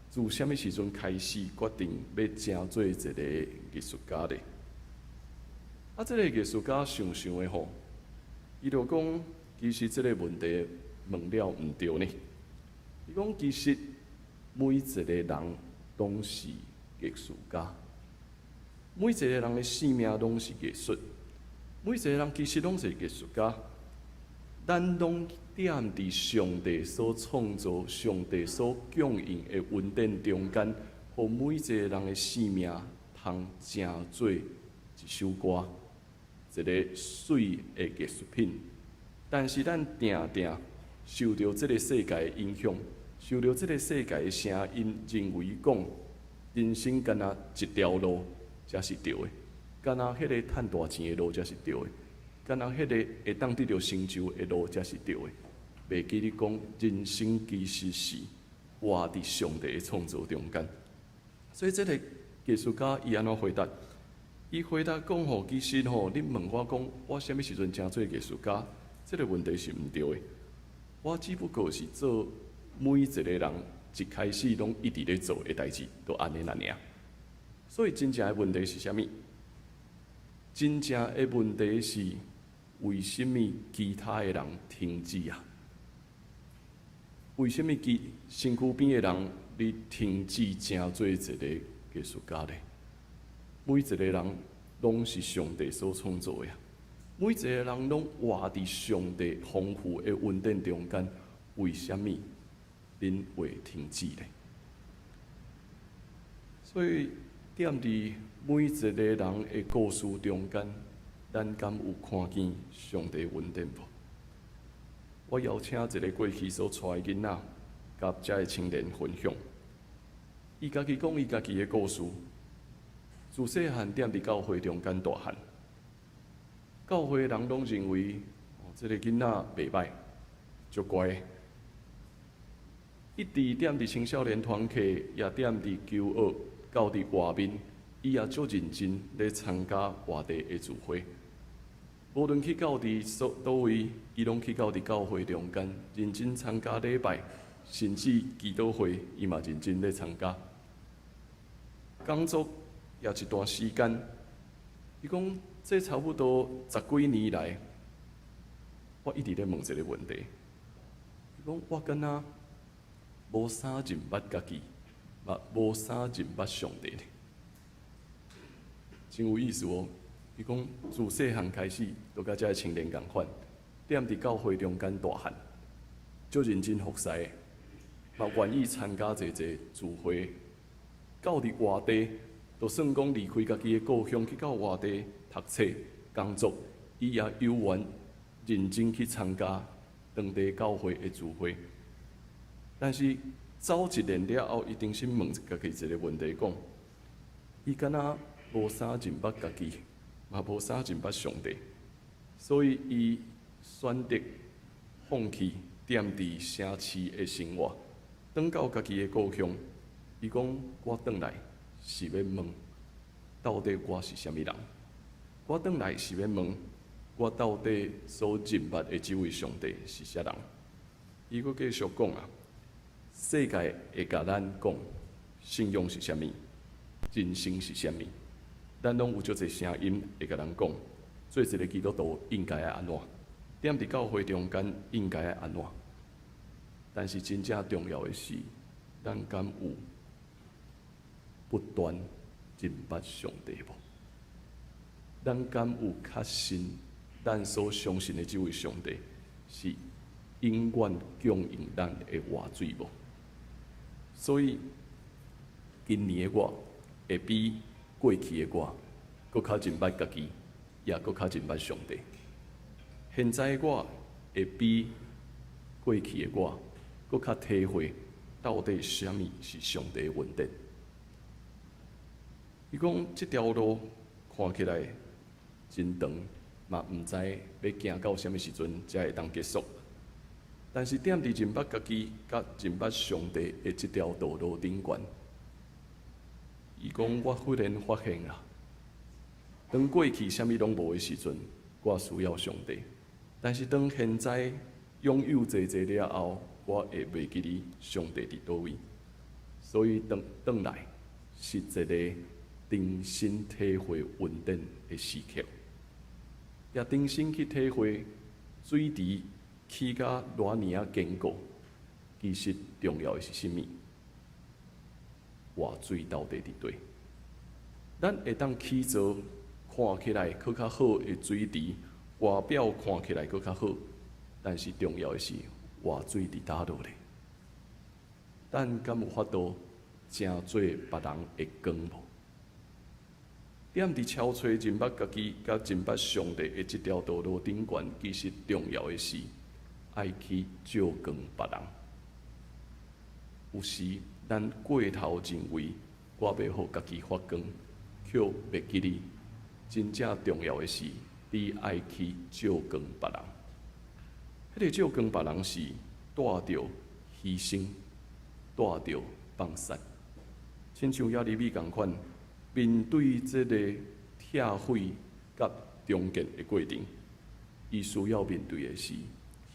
自啥物時陣開始決定欲成做一个藝術家咧？啊，這个藝術家想想的吼，伊就講，其實這个問題問了毋對呢？伊講其實每一個人攏是藝術家，每一個人的生命攏是藝術，每一個人其實攏是藝術家。咱攏踮佇上帝所創造、上帝所供應的恩典中間，予每一個人的生命通成做一首歌，一個媠的藝術品。但是咱定定受著這个世界的影響，受著這个世界的聲音，認為講人生敢若一條路才是對的，敢若彼個趁大錢的路才是對的，敢若彼個會當得著成就的路才是對的。袂記得講，人生其實是活佇上帝的創造中間。所以這个藝術家伊按怎回答？伊回答講吼，其實吼，你問我講，我啥物時陣成做藝術家？這个問題是毋對的。我只不過是做每一個人一開始攏一直咧做的代誌，就按呢爾。所以真正的問題是啥物？真正的問題是為啥物其他的人停止啊？為啥物其身軀邊的人你停止成做一個藝術家咧？每一個人攏是上帝所創造的啊！每一個人攏活佇上帝豐富的恩典中間，為啥物恁會停止咧？所以，踮佇每一個人的故事中間，咱敢有看見上帝恩典無？我邀請一个過去所帶的囡仔，佮遮的青年分享。伊家己講伊家己的故事。自細漢踮佇教會中間大漢，教會的人攏認為，哦，這个囡仔袂䆀，足乖。一直踮佇青少年團契，也踮佇求學，到佇外面，伊也足認真咧參加外地的聚會。無論去到佇所佗位，伊攏去到佇教會中間，認真參加禮拜，甚至祈禱會，伊嘛認真咧參加。工作也一段時間，伊講這差不多十幾年來，我一直咧問一個問題。伊講我敢若無啥認捌家己，嘛無啥認捌上帝呢。真有意思哦！伊講自細漢開始，就佮遮个青年仝款，踮佇教會中間大漢，足認真服侍的，嘛願意參加濟濟聚會。到佇外地，就算講離開家己的故鄉去到外地讀冊工作，伊也猶原認真去參加當地教會的聚會。但是走一年了後，伊重新問家己一個問題，講伊敢若無啥認捌家己，嘛無啥認捌上帝，所以伊選擇放棄踮佇城市的生活，轉到家己的故鄉。伊講：我轉來是欲問，到底我是啥物人？我轉來是欲問，我到底所認捌的這位上帝是啥人？伊閣繼續講啊，世界會共咱講信仰是啥物，人生是啥物，咱攏有足濟聲音會共咱講，做一個基督徒應該愛按怎，踮佇教會中間應該愛按怎。但是真正重要的是，咱敢有不斷認捌上帝無？咱敢有確信，咱所相信的這位上帝是永遠供應咱的活水無？所以，今年的我會比過去的我閣較認捌家己，也閣較認捌上帝。現在的我會比過去的我閣較體會到底啥物是上帝的恩典。伊講這條路看起來真長，嘛毋知欲行到啥物時陣才會當結束。但是踮佇認捌家己佮認捌上帝的這條道路頂懸，伊講我忽然發現啊，當過去啥物攏無的時陣，我需要上帝；但是當現在擁有濟濟了後，我會袂記得上帝佇佗位。所以轉轉來是一個重新體會恩典的時刻，也重新去體會水池起甲偌爾仔堅固，其實重要的是啥物？活水到底佇佗？咱會當起造看起來閣較好的水池，外表看起來閣較好，但是重要的是活水佇佗落咧？咱敢有法度成做別人的光無？踮佇超揣認捌家己，佮認捌上帝的這條道路頂懸，其實重要的是愛去照光別人。有時咱過頭認為我欲予家己發光，卻袂記得真正重要的是你愛去照光別人。彼個照光別人是帶著犧牲，帶著放殺，親像耶利米仝款，面對這個拆毀佮重建的過程，伊需要面對的是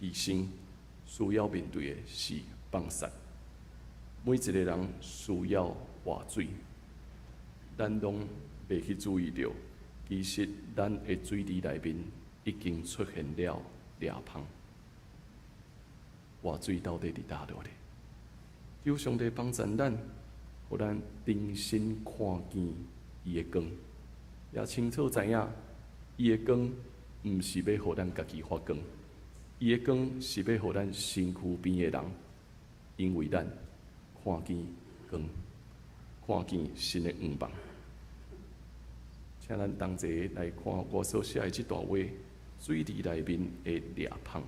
犧牲，需要面對的是放殺。每一個人需要活水，咱攏袂去注意著，其實咱的水池內面已經出現了裂縫。活水到底佇佗落咧？求上帝幫助咱，予咱重新看見伊的光，也清楚知影伊的光毋是欲予咱家己發光，伊的光是欲予咱身軀邊的人，因為咱看見光，看見新的願望。請咱同齊來看我所寫的這段話：水池內面的裂縫。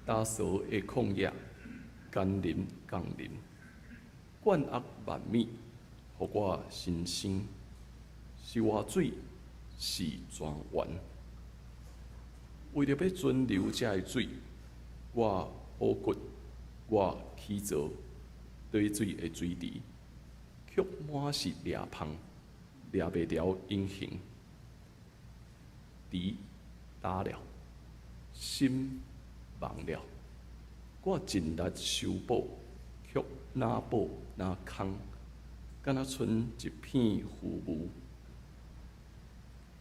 焦燥的曠野，甘霖降臨，灌壓萬物，予我新生，是活水，是泉源。為著欲存留這个水，我挖掘，我起造貯水的水池，卻滿是裂縫，掠袂牢隱形。池焦了，心茫了，我盡力修補，卻若補若空，敢若賰一片浮霧。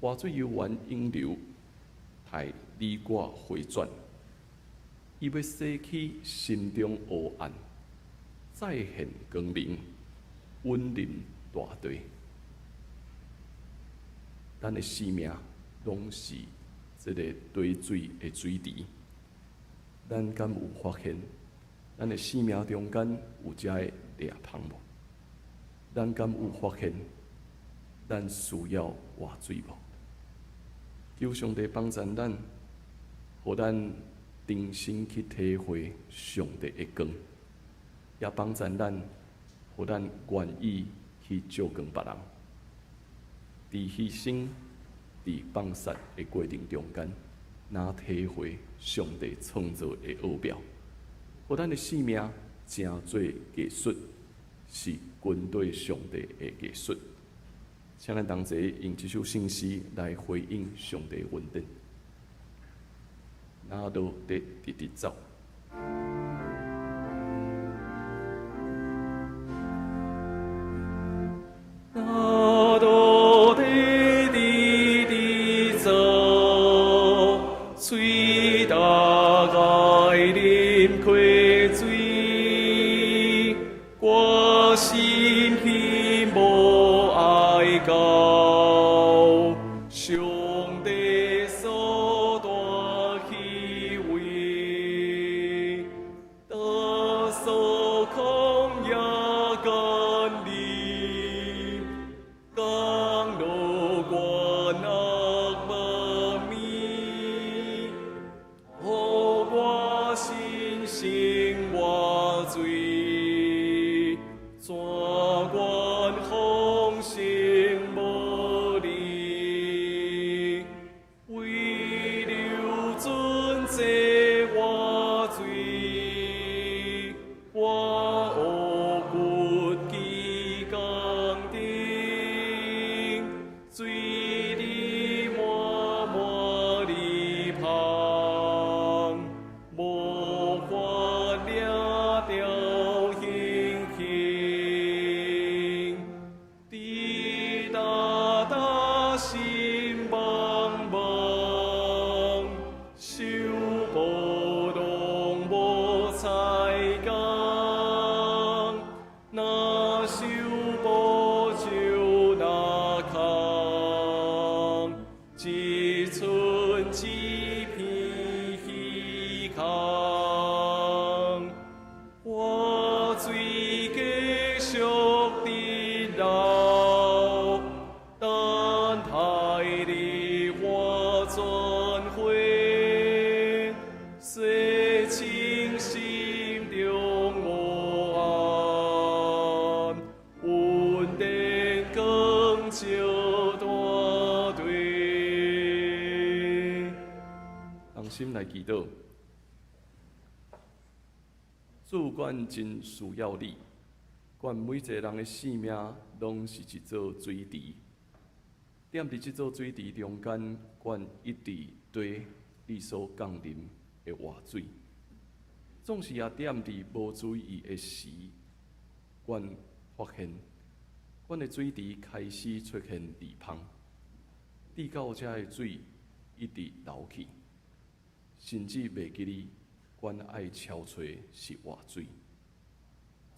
活水猶原湧流，帶你我迴轉。伊欲洗去心中黑暗，再現光明，穩臨大地。咱的生命攏是這个貯水的水池。咱敢有發現，咱的生命中間有這个裂縫無？咱敢有發現，咱需要活水無？求上帝幫助咱，予咱重新去體會上帝的光，也幫助咱，予咱願意去照光別人。佇犧牲、佇放殺的過程中間，若體會上帝創造的奧妙，予咱的生命成做藝術，是跟綴上帝的藝術。請咱同齊用這首聖詩來回應上帝的恩典。哪路佇直直走。哪路佇直直走，喙焦愛啉溪水，我心希望愛到上帝所蹛彼位。流，等待你我转回，洗清心中黑暗，恩典光照大地。同心來祈禱。主，阮真需要你，阮每一个人的生命攏是一座水池。踮佇這座水池中間，阮一直綴你所降臨的活水。總是也踮佇無注意的時，阮發現阮的水池開始出現裂縫，至到這个水一直流去，甚至袂記得阮愛抄揣是活水。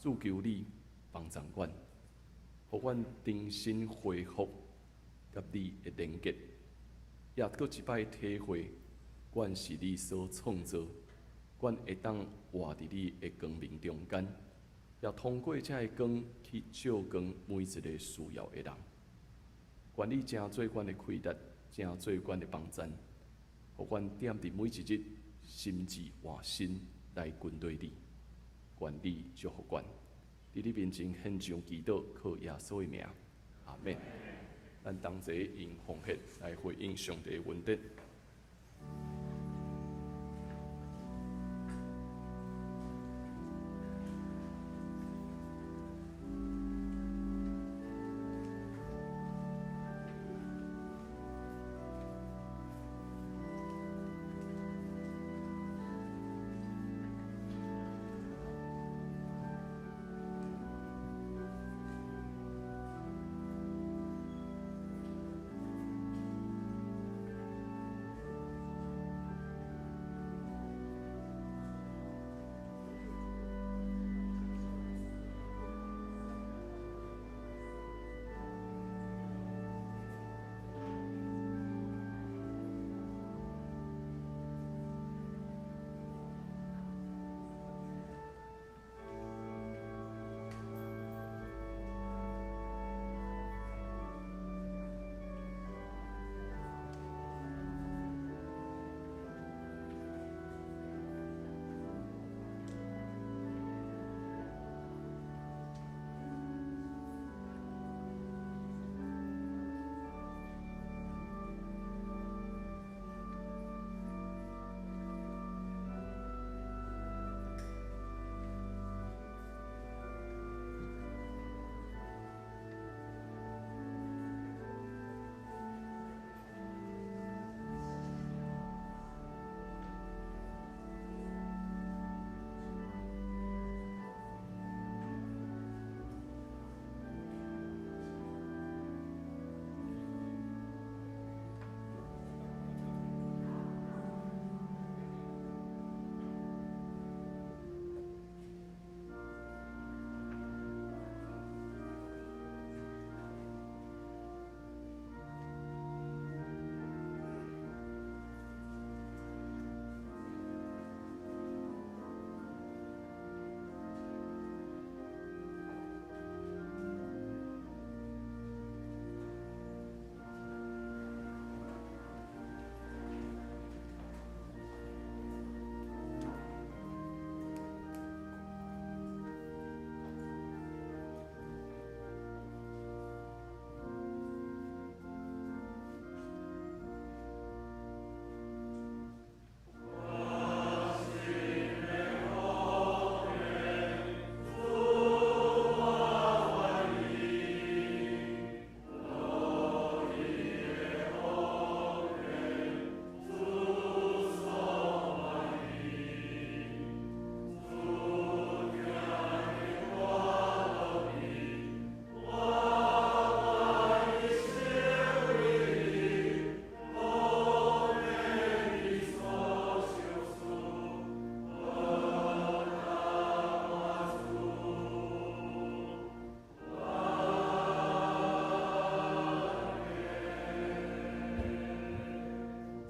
主，求你幫助阮，予阮重新恢復佮你的連結，也閣一擺體會，阮是你所創造，阮會當活佇你的光明中間，也通過這个光去照光每一个需要的人。願你成做阮的氣力，成做阮的幫贊，予阮踮佇每一日心志換新來跟隨你。願你祝福阮，佇你面前獻上祈禱，靠耶穌的名，阿們。咱同齊用奉獻來回應上帝的恩典。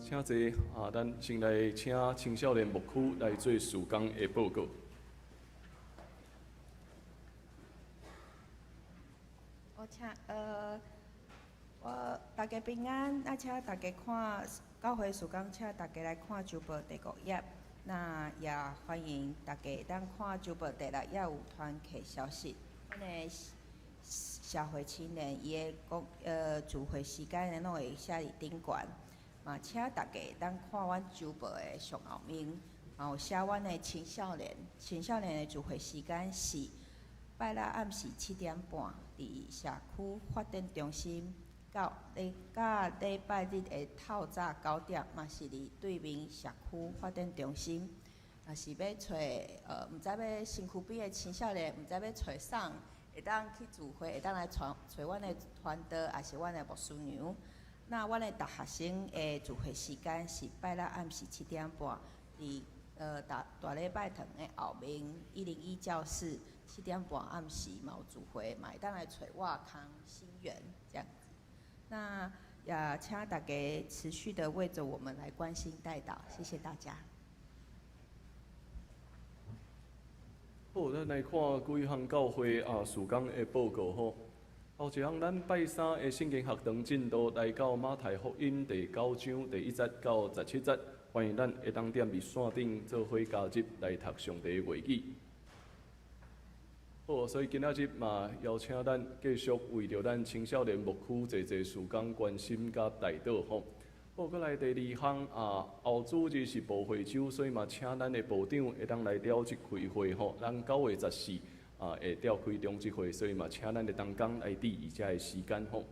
請坐啊！咱先來請青少年牧區來做事工的報告。我請我大家平安，啊，請大家看教會事工，請大家來看週報第五頁。那也歡迎大家會當看週報第六頁有團契消息。阮的社會青年伊的講聚會時間呢，攏會寫佇頂懸。嘛，請大家會當看阮週報的上後面，嘛有寫阮的青少年，青少年的聚會時間是拜六暗時7點半，佇社區發展中心。到禮甲禮拜日的透早9點，嘛是佇對面社區發展中心。若是欲揣毋知欲身軀邊的青少年，毋知欲揣啥，會當去聚會，會當來揣揣阮的傳道，抑是阮的牧師娘。那阮的大學生的聚會時間是拜六暗時7點半，佇大大禮拜堂的後面101教室7點半暗時嘛有聚會，嘛會當來揣我康心源這樣子。那也請大家持續的為著我們來關心代禱，謝謝大家。好，咱來看幾項教會啊事工的報告吼。頭一項，咱拜三的聖經學堂進度來到馬太福音第九章第一節到十七節，歡迎咱會當踮佇線頂做伙加入來讀上帝的話語。好，所以今仔日嘛邀請咱繼續為著咱青少年牧區濟濟事工關心佮代禱吼。好，閣來第二項啊，後主日是報會週，所以嘛請咱的部長會當來調節開會吼。咱9月14啊會調開中執會，所以嘛請咱的同工來注意遮个時間吼。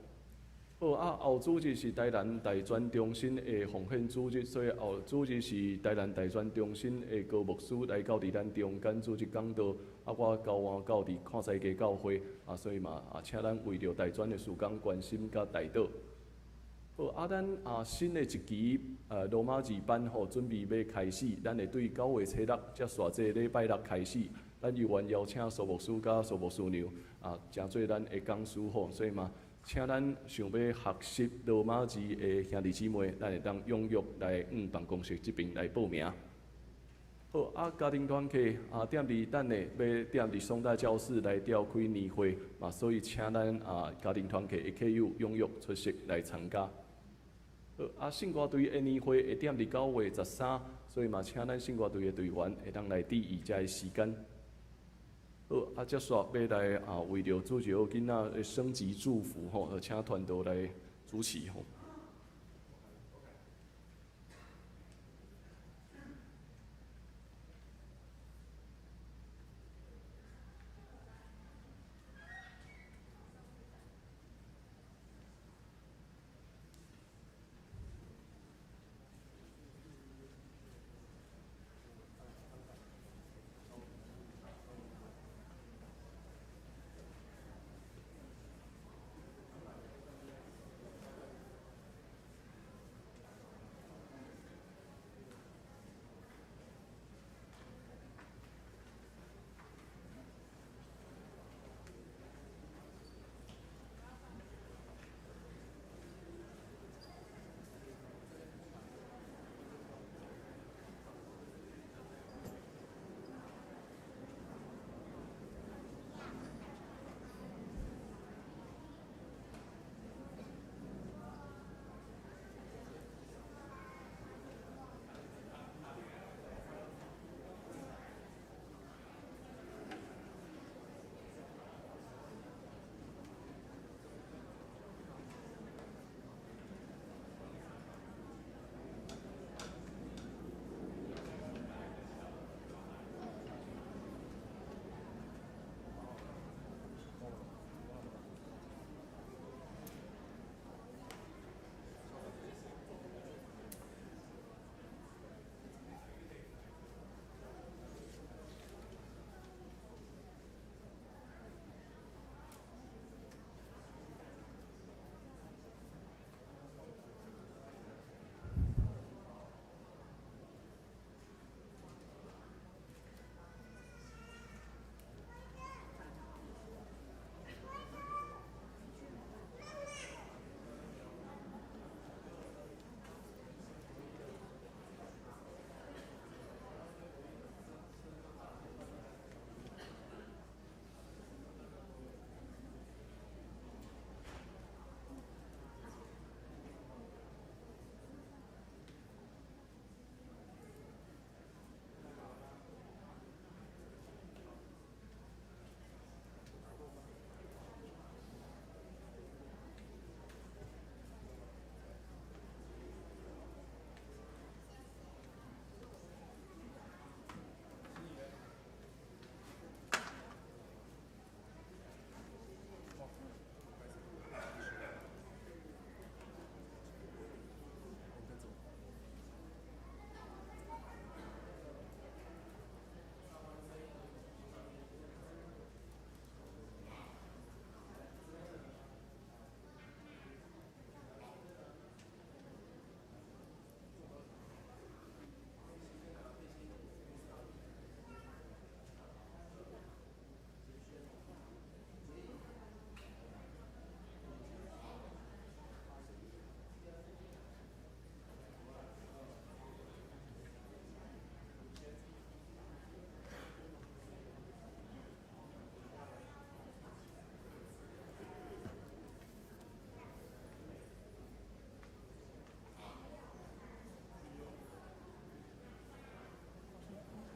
好啊，後主日是台南大專中心的奉獻主日，所以後主日是台南大專中心的高牧師來到佇咱中間主日講道。啊，我交換到佇看西街教會，啊，所以嘛啊，請咱為著大專的事工關心佮代禱。好，啊，咱啊新的一期羅馬字班吼，準備欲開始，咱會對9月初6才煞這禮拜六開始。咱猶原邀請蘇牧師佮蘇牧師娘啊，誠做咱的講師吼，所以嘛，請咱想欲學習羅馬字的兄弟姊妹，咱會當踴躍來往辦公室這邊來報名。好，啊，家庭團契啊，踮佇等下欲踮佇松大教室來召開年會，嘛，所以請咱啊家庭團契的客友踴躍出席來參加。好，啊，聖歌隊的年會會踮佇9月13，所以嘛，請咱聖歌隊的隊員會當來注意遮个時間。好，啊，接續欲來啊，為著主日學囡仔的升級祝福吼，請傳道來主持吼。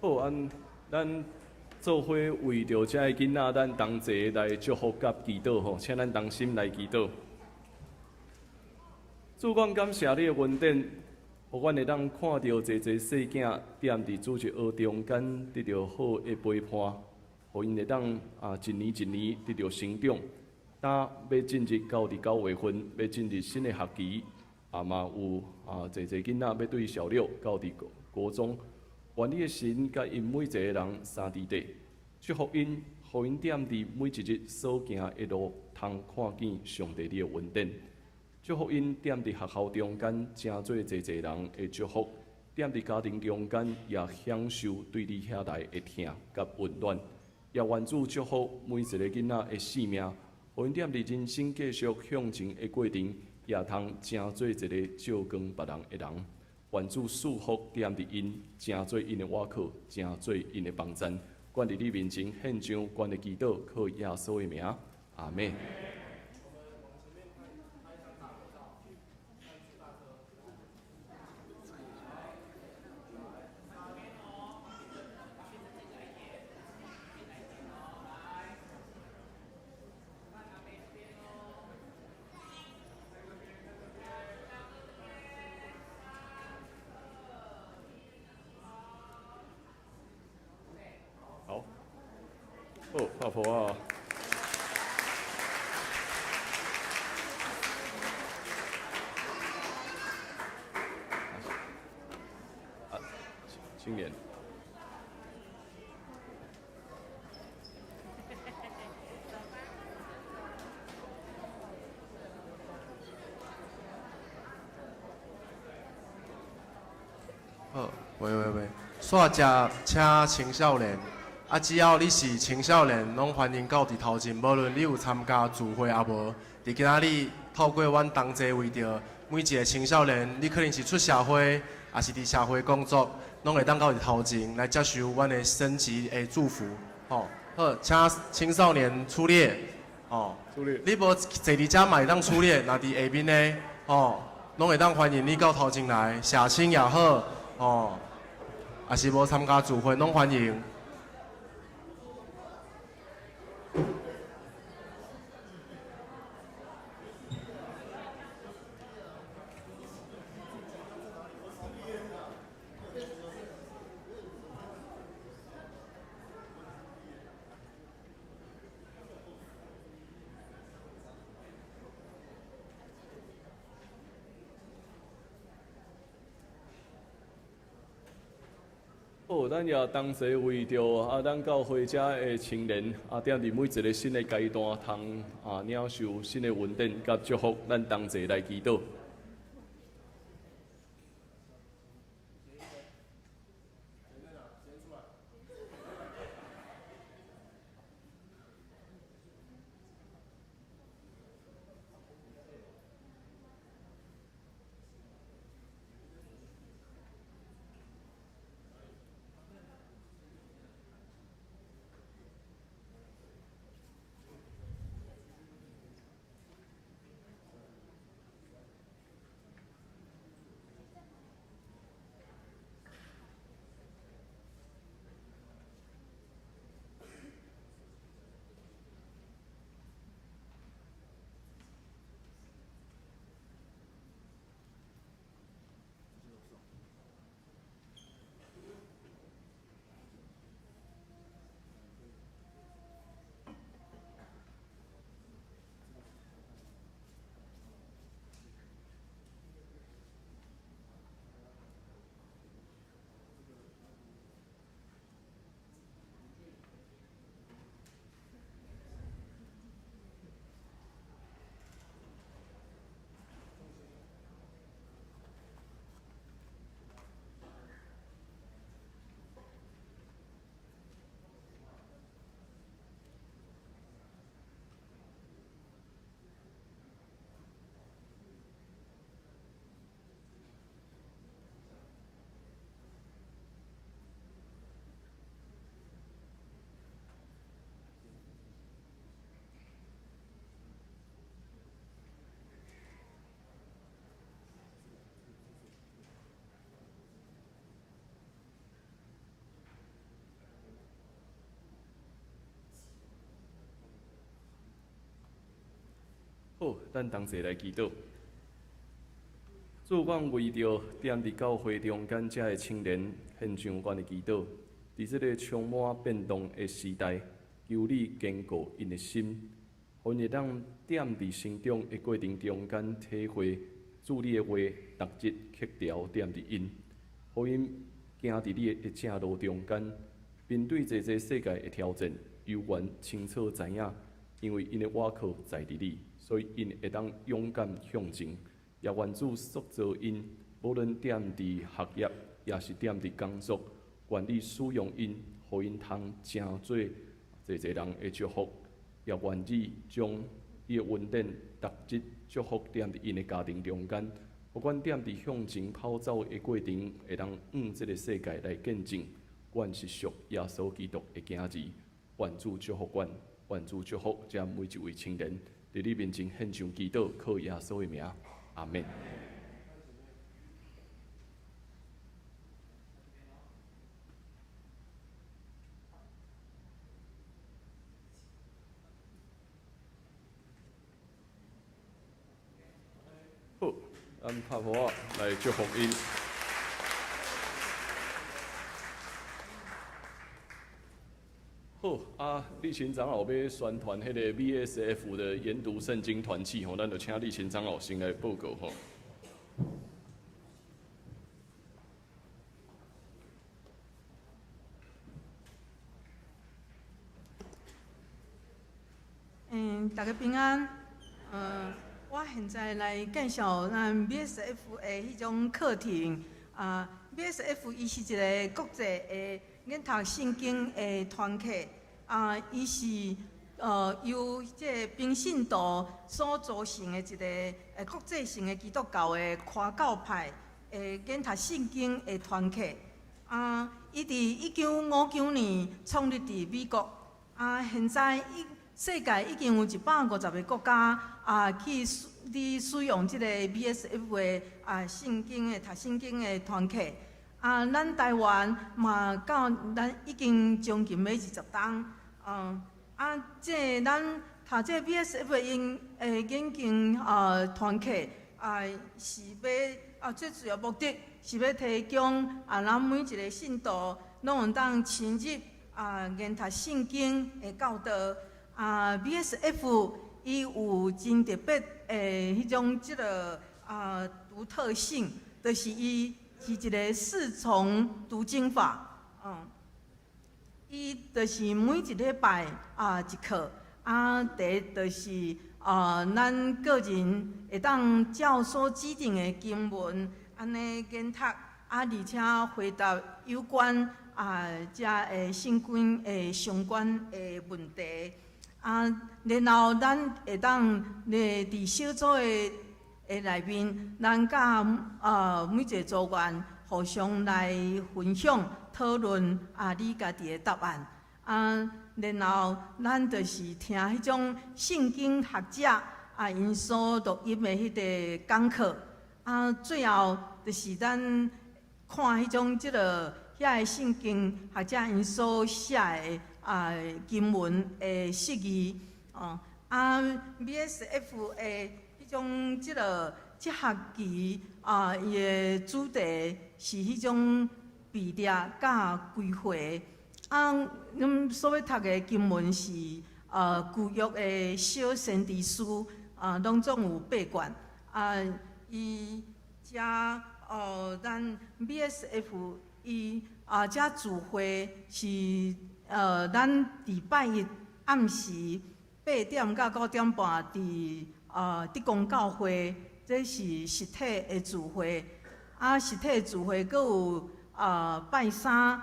好，按咱做伙為著遮个囡仔，咱同齊來祝福佮祈禱吼，請咱同心來祈禱。主，阮感謝你的恩典，予阮會當看著濟濟細囝踮佇主日學中間得著好的陪伴，予𪜶會當啊一年一年得著成長。今欲進入到佇9月份，欲進入新的學期，啊嘛有啊濟濟囡仔欲對小六到佇國中。願你的神佮𪜶每一个人相佇底，祝福𪜶，予𪜶踮佇每一日所行的路，通看見上帝你的恩典。祝福𪜶踮佇學校中間，成做濟濟人的祝福；踮佇家庭中間，也享受對你遐來的疼佮溫暖。也願主祝福每一个囡仔的性命，予𪜶踮佇人生繼續向前的過程，也通成做一个照光別人的人。願主賜福踮佇𪜶，成做𪜶的倚靠，成做𪜶的幫贊。阮佇你面前獻上阮的祈禱，靠耶穌的名，阿們。好，好，拍噗仔。啊，青年。好，喂喂喂，煞食請青少年，啊，只要你是青少年，攏歡迎到佇頭前，無論你有參加聚會抑無，佇今仔日透過阮同齊為著每一个青少年，你可能是出社會，抑是佇社會工作，攏會當到佇頭前來接受阮的升級的祝福。吼，好，請青少年出列，吼，出列。你無坐佇遮嘛會當出列，若佇下面的，吼，攏會當歡迎你到頭前來，社青也好，吼，抑是無參加聚會，攏歡迎。好，咱也同齊為著啊，咱教會遮的青年啊，踮佇每一个新的階段，通啊領受新的恩典佮祝福，咱同齊來祈禱。好，咱同齊來祈禱。主，阮為著踮佇教會中間遮的青年獻上阮的祈禱。佇這个充滿變動的時代，求你堅固𪜶的心，予𪜶會當踮佇成長的過程中間體會主你的話，逐日刻牢踮佇𪜶，予𪜶行佇你的正路中間，面對濟濟世界的挑戰，猶原清楚知影，因為𪜶的倚靠在佇你，所以𪜶會當勇敢向前。也願主塑造𪜶，無論踮佇學業，抑是踮佇工作，願你使用𪜶，予𪜶通成做濟濟人的祝福。也願你將你的恩典逐日祝福踮佇𪜶的家庭中間，予阮踮佇向前跑走的過程，會當向這个世界來見證，阮是屬耶穌基督的囝兒。願主祝福阮，願主祝福遮每一位青年，佇你面前獻上祈禱，靠耶穌的名，阿們。好，咱拍噗仔來祝福𪜶。好，啊，立勤長老欲宣傳彼个 VSF 的研讀聖經團契吼，咱就請立勤長老先來報告吼。大家平安。我現在來介紹咱 VSF 的彼種課程。啊，VSF 伊是一个國際的研讀聖經的團契。啊，伊是由這個平信徒所組成的一个國際性的基督教的跨教派的研讀聖經的團契。啊，伊佇1959年創立佇美國。啊，現在伊世界已經有150個國家啊，去佇使用這个 VSF 的啊聖經的讀聖經的團契。啊，咱台灣嘛到咱已經將近欲20冬。啊，這个咱讀這個 VSF 的研經啊團契啊，是欲啊最主要目的是欲提供啊，咱每一个信徒攏會當深入啊研讀聖經的教導。啊，VSF 伊有真特別的彼種這个啊獨特性，就是伊是一个四重讀經法，伊就是每一禮拜啊一課，啊，第一就是啊，咱個人會當照所指定的經文按呢研讀，啊，而且回答有關啊遮的聖經的相關的問題。啊，然後咱會當咧佇小組的內面，咱佮每一个組員互相來分享、討論啊，你家己的答案。啊，然後咱就是聽彼種聖經學者啊，𪜶所錄音的彼个講課。啊，最後就是咱看彼種這个遐个聖經學者𪜶所寫的啊經文的釋義。哦，啊，VSF 的彼種這个這學期啊，伊的主題是彼種被掠佮歸回。啊，阮所欲讀的經文是舊約的小先知書，啊，攏總有八卷。啊，伊遮咱 VSF 伊啊，遮聚會是咱佇拜一暗時8點到9點半佇德公教會，這是實體的聚會。啊，實體的聚會閣有拜三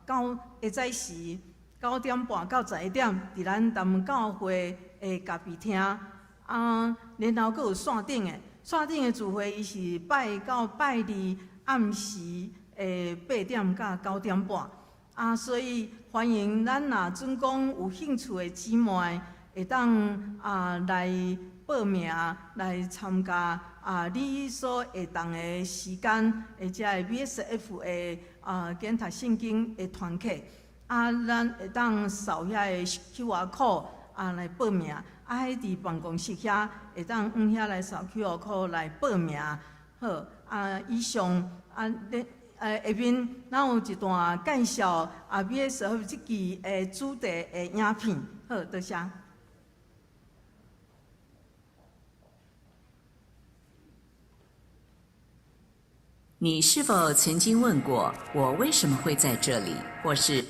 九下早時9點半到11點，佇咱南教會的咖啡廳。啊，然後閣有線頂的，線頂的聚會伊是拜一到拜二暗時的8點到9點半。啊，所以歡迎咱若準講有興趣的姊妹，會當啊來報名來參加啊，你所會當的時間，或者是 VSF 的啊研讀聖經的團契，啊，咱會當掃遐个 QR code 啊來報名，啊，啊，彼佇辦公室遐會當往遐來掃 QR code 來報名。好，啊，以上啊，咧下面咱有一段介紹啊，BSF 這期的主題的影片。好，多謝。你是否曾經問過我為什麼會在這裡，或是？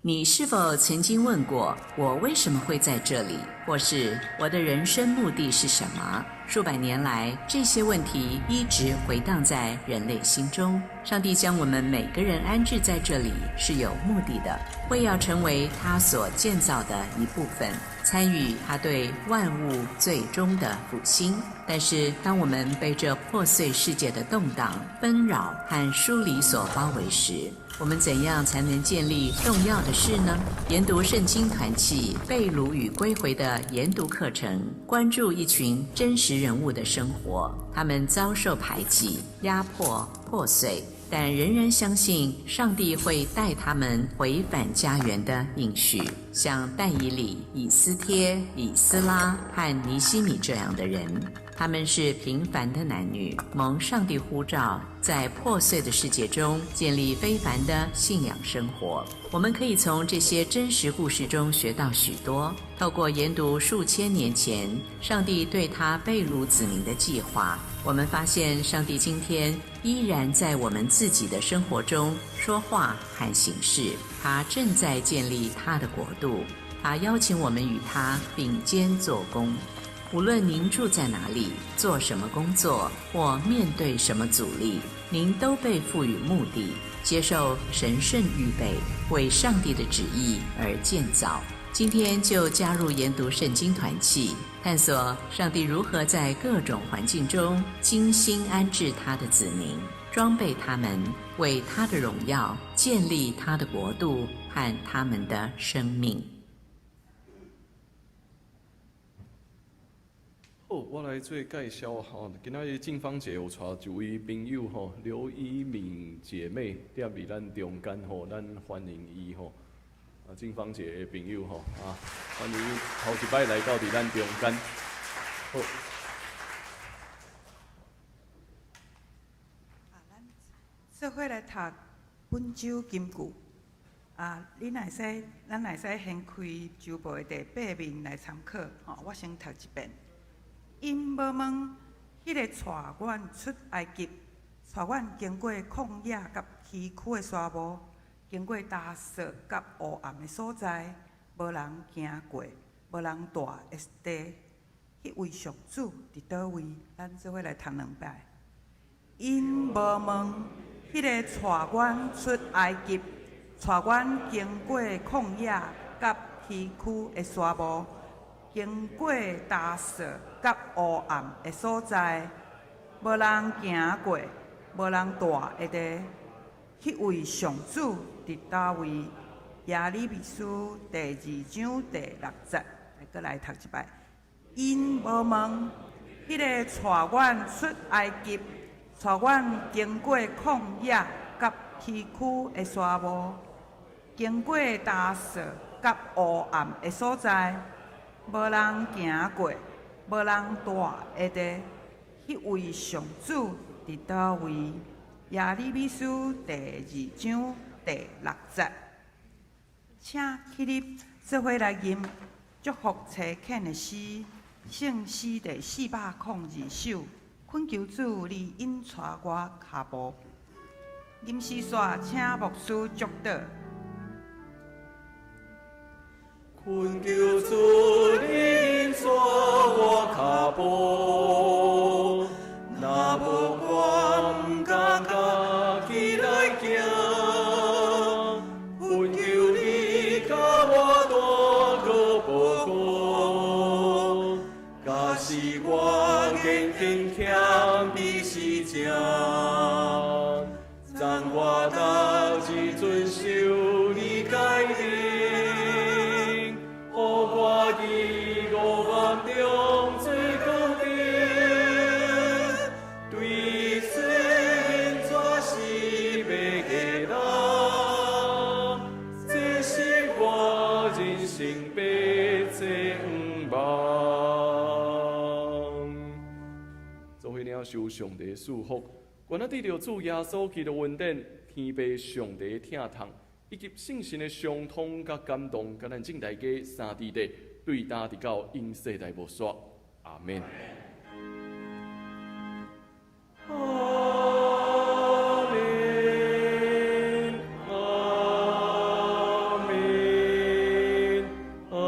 你是否曾經問過我為什麼會在這裡，或是我的人生目的是什麼？數百年來，這些問題一直迴盪在人類心中。上帝將我們每個人安置在這裡是有目的的，為要成為他所建造的一部分，參與他對萬物最終的復興。但是，當我們被這破碎世界的動盪、紛擾和疏離所包圍時，我們怎樣才能建立重要的事呢？研讀聖經團契被擄與歸回的研讀課程，關注一群真實人物的生活，他們遭受排擠、壓迫、破碎，但仍然相信上帝會帶他們回返家園的應許。像但以理、以斯帖、以斯拉和尼希米這樣的人，他們是平凡的男女，蒙上帝呼召，在破碎的世界中建立非凡的信仰生活。我們可以從這些真實故事中學到許多。透過研讀數千年前上帝對他被擄子民的計劃，我們發現上帝今天依然在我們自己的生活中說話和行事。他正在建立他的國度，他邀請我們與他並肩做工。無論您住在哪裡、做什麼工作或面對什麼阻力，您都被賦予目的，接受神聖預備，為上帝的旨意而建造。今天就加入研讀聖經團契，探索上帝如何在各種環境中精心安置他的子民，裝備他們，為他的榮耀建立他的國度和他們的生命。好，我來做介紹吼。今仔日靜芳姐有帶一位朋友吼，劉依敏姐妹踮佇咱中間吼，咱歡迎伊吼。啊，靜芳姐的朋友吼，啊，歡迎伊頭一擺來到佇咱中間。好。啊，咱做伙來讀本週金句。啊，你若會使，咱會使掀開週報的第八面來參考。吼，我先讀一遍。𪜶無問彼个帶阮出埃及、帶阮經過曠野佮崎嶇的沙漠，經過焦燥佮烏暗的所在，無人行過、無人蹛的地，彼位上主佇佗位？咱做伙來讀兩擺。𪜶無問彼个帶阮出埃及、帶阮經過曠野佮崎嶇的沙漠，經過焦燥佮烏暗的所在，無人行過、無人蹛的地，彼位上主佇佗位？耶利米書第二章第六節，來閣來讀一擺。𪜶無問彼个帶阮出埃及、帶阮經過曠野佮崎嶇的沙漠，經過焦燥佮烏暗的所在，無人行過、無人蹛的地，彼位上主佇佗位？耶利米書第二章第六節，請起立，做伙來吟祝福差遣的詩，聖詩第402首。懇求主，你引帶我跤步。吟詩煞，請牧師祝禱。懇求主，你引帶我跤步，若無我毋敢家己來行。懇求你共我帶過報告，假使我言行欠比是正，讚我逐日遵守你誡命，予我行我人生白做毋望。做伙領受上帝賜福，願咱得著主耶穌基督恩典，天父上帝疼痛，以及聖神的相通佮感動，佮咱眾大家三弟弟，對今直到永世代無煞。阿們。阿們，阿們，阿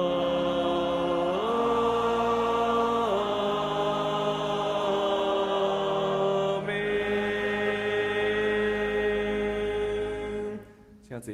們。請坐。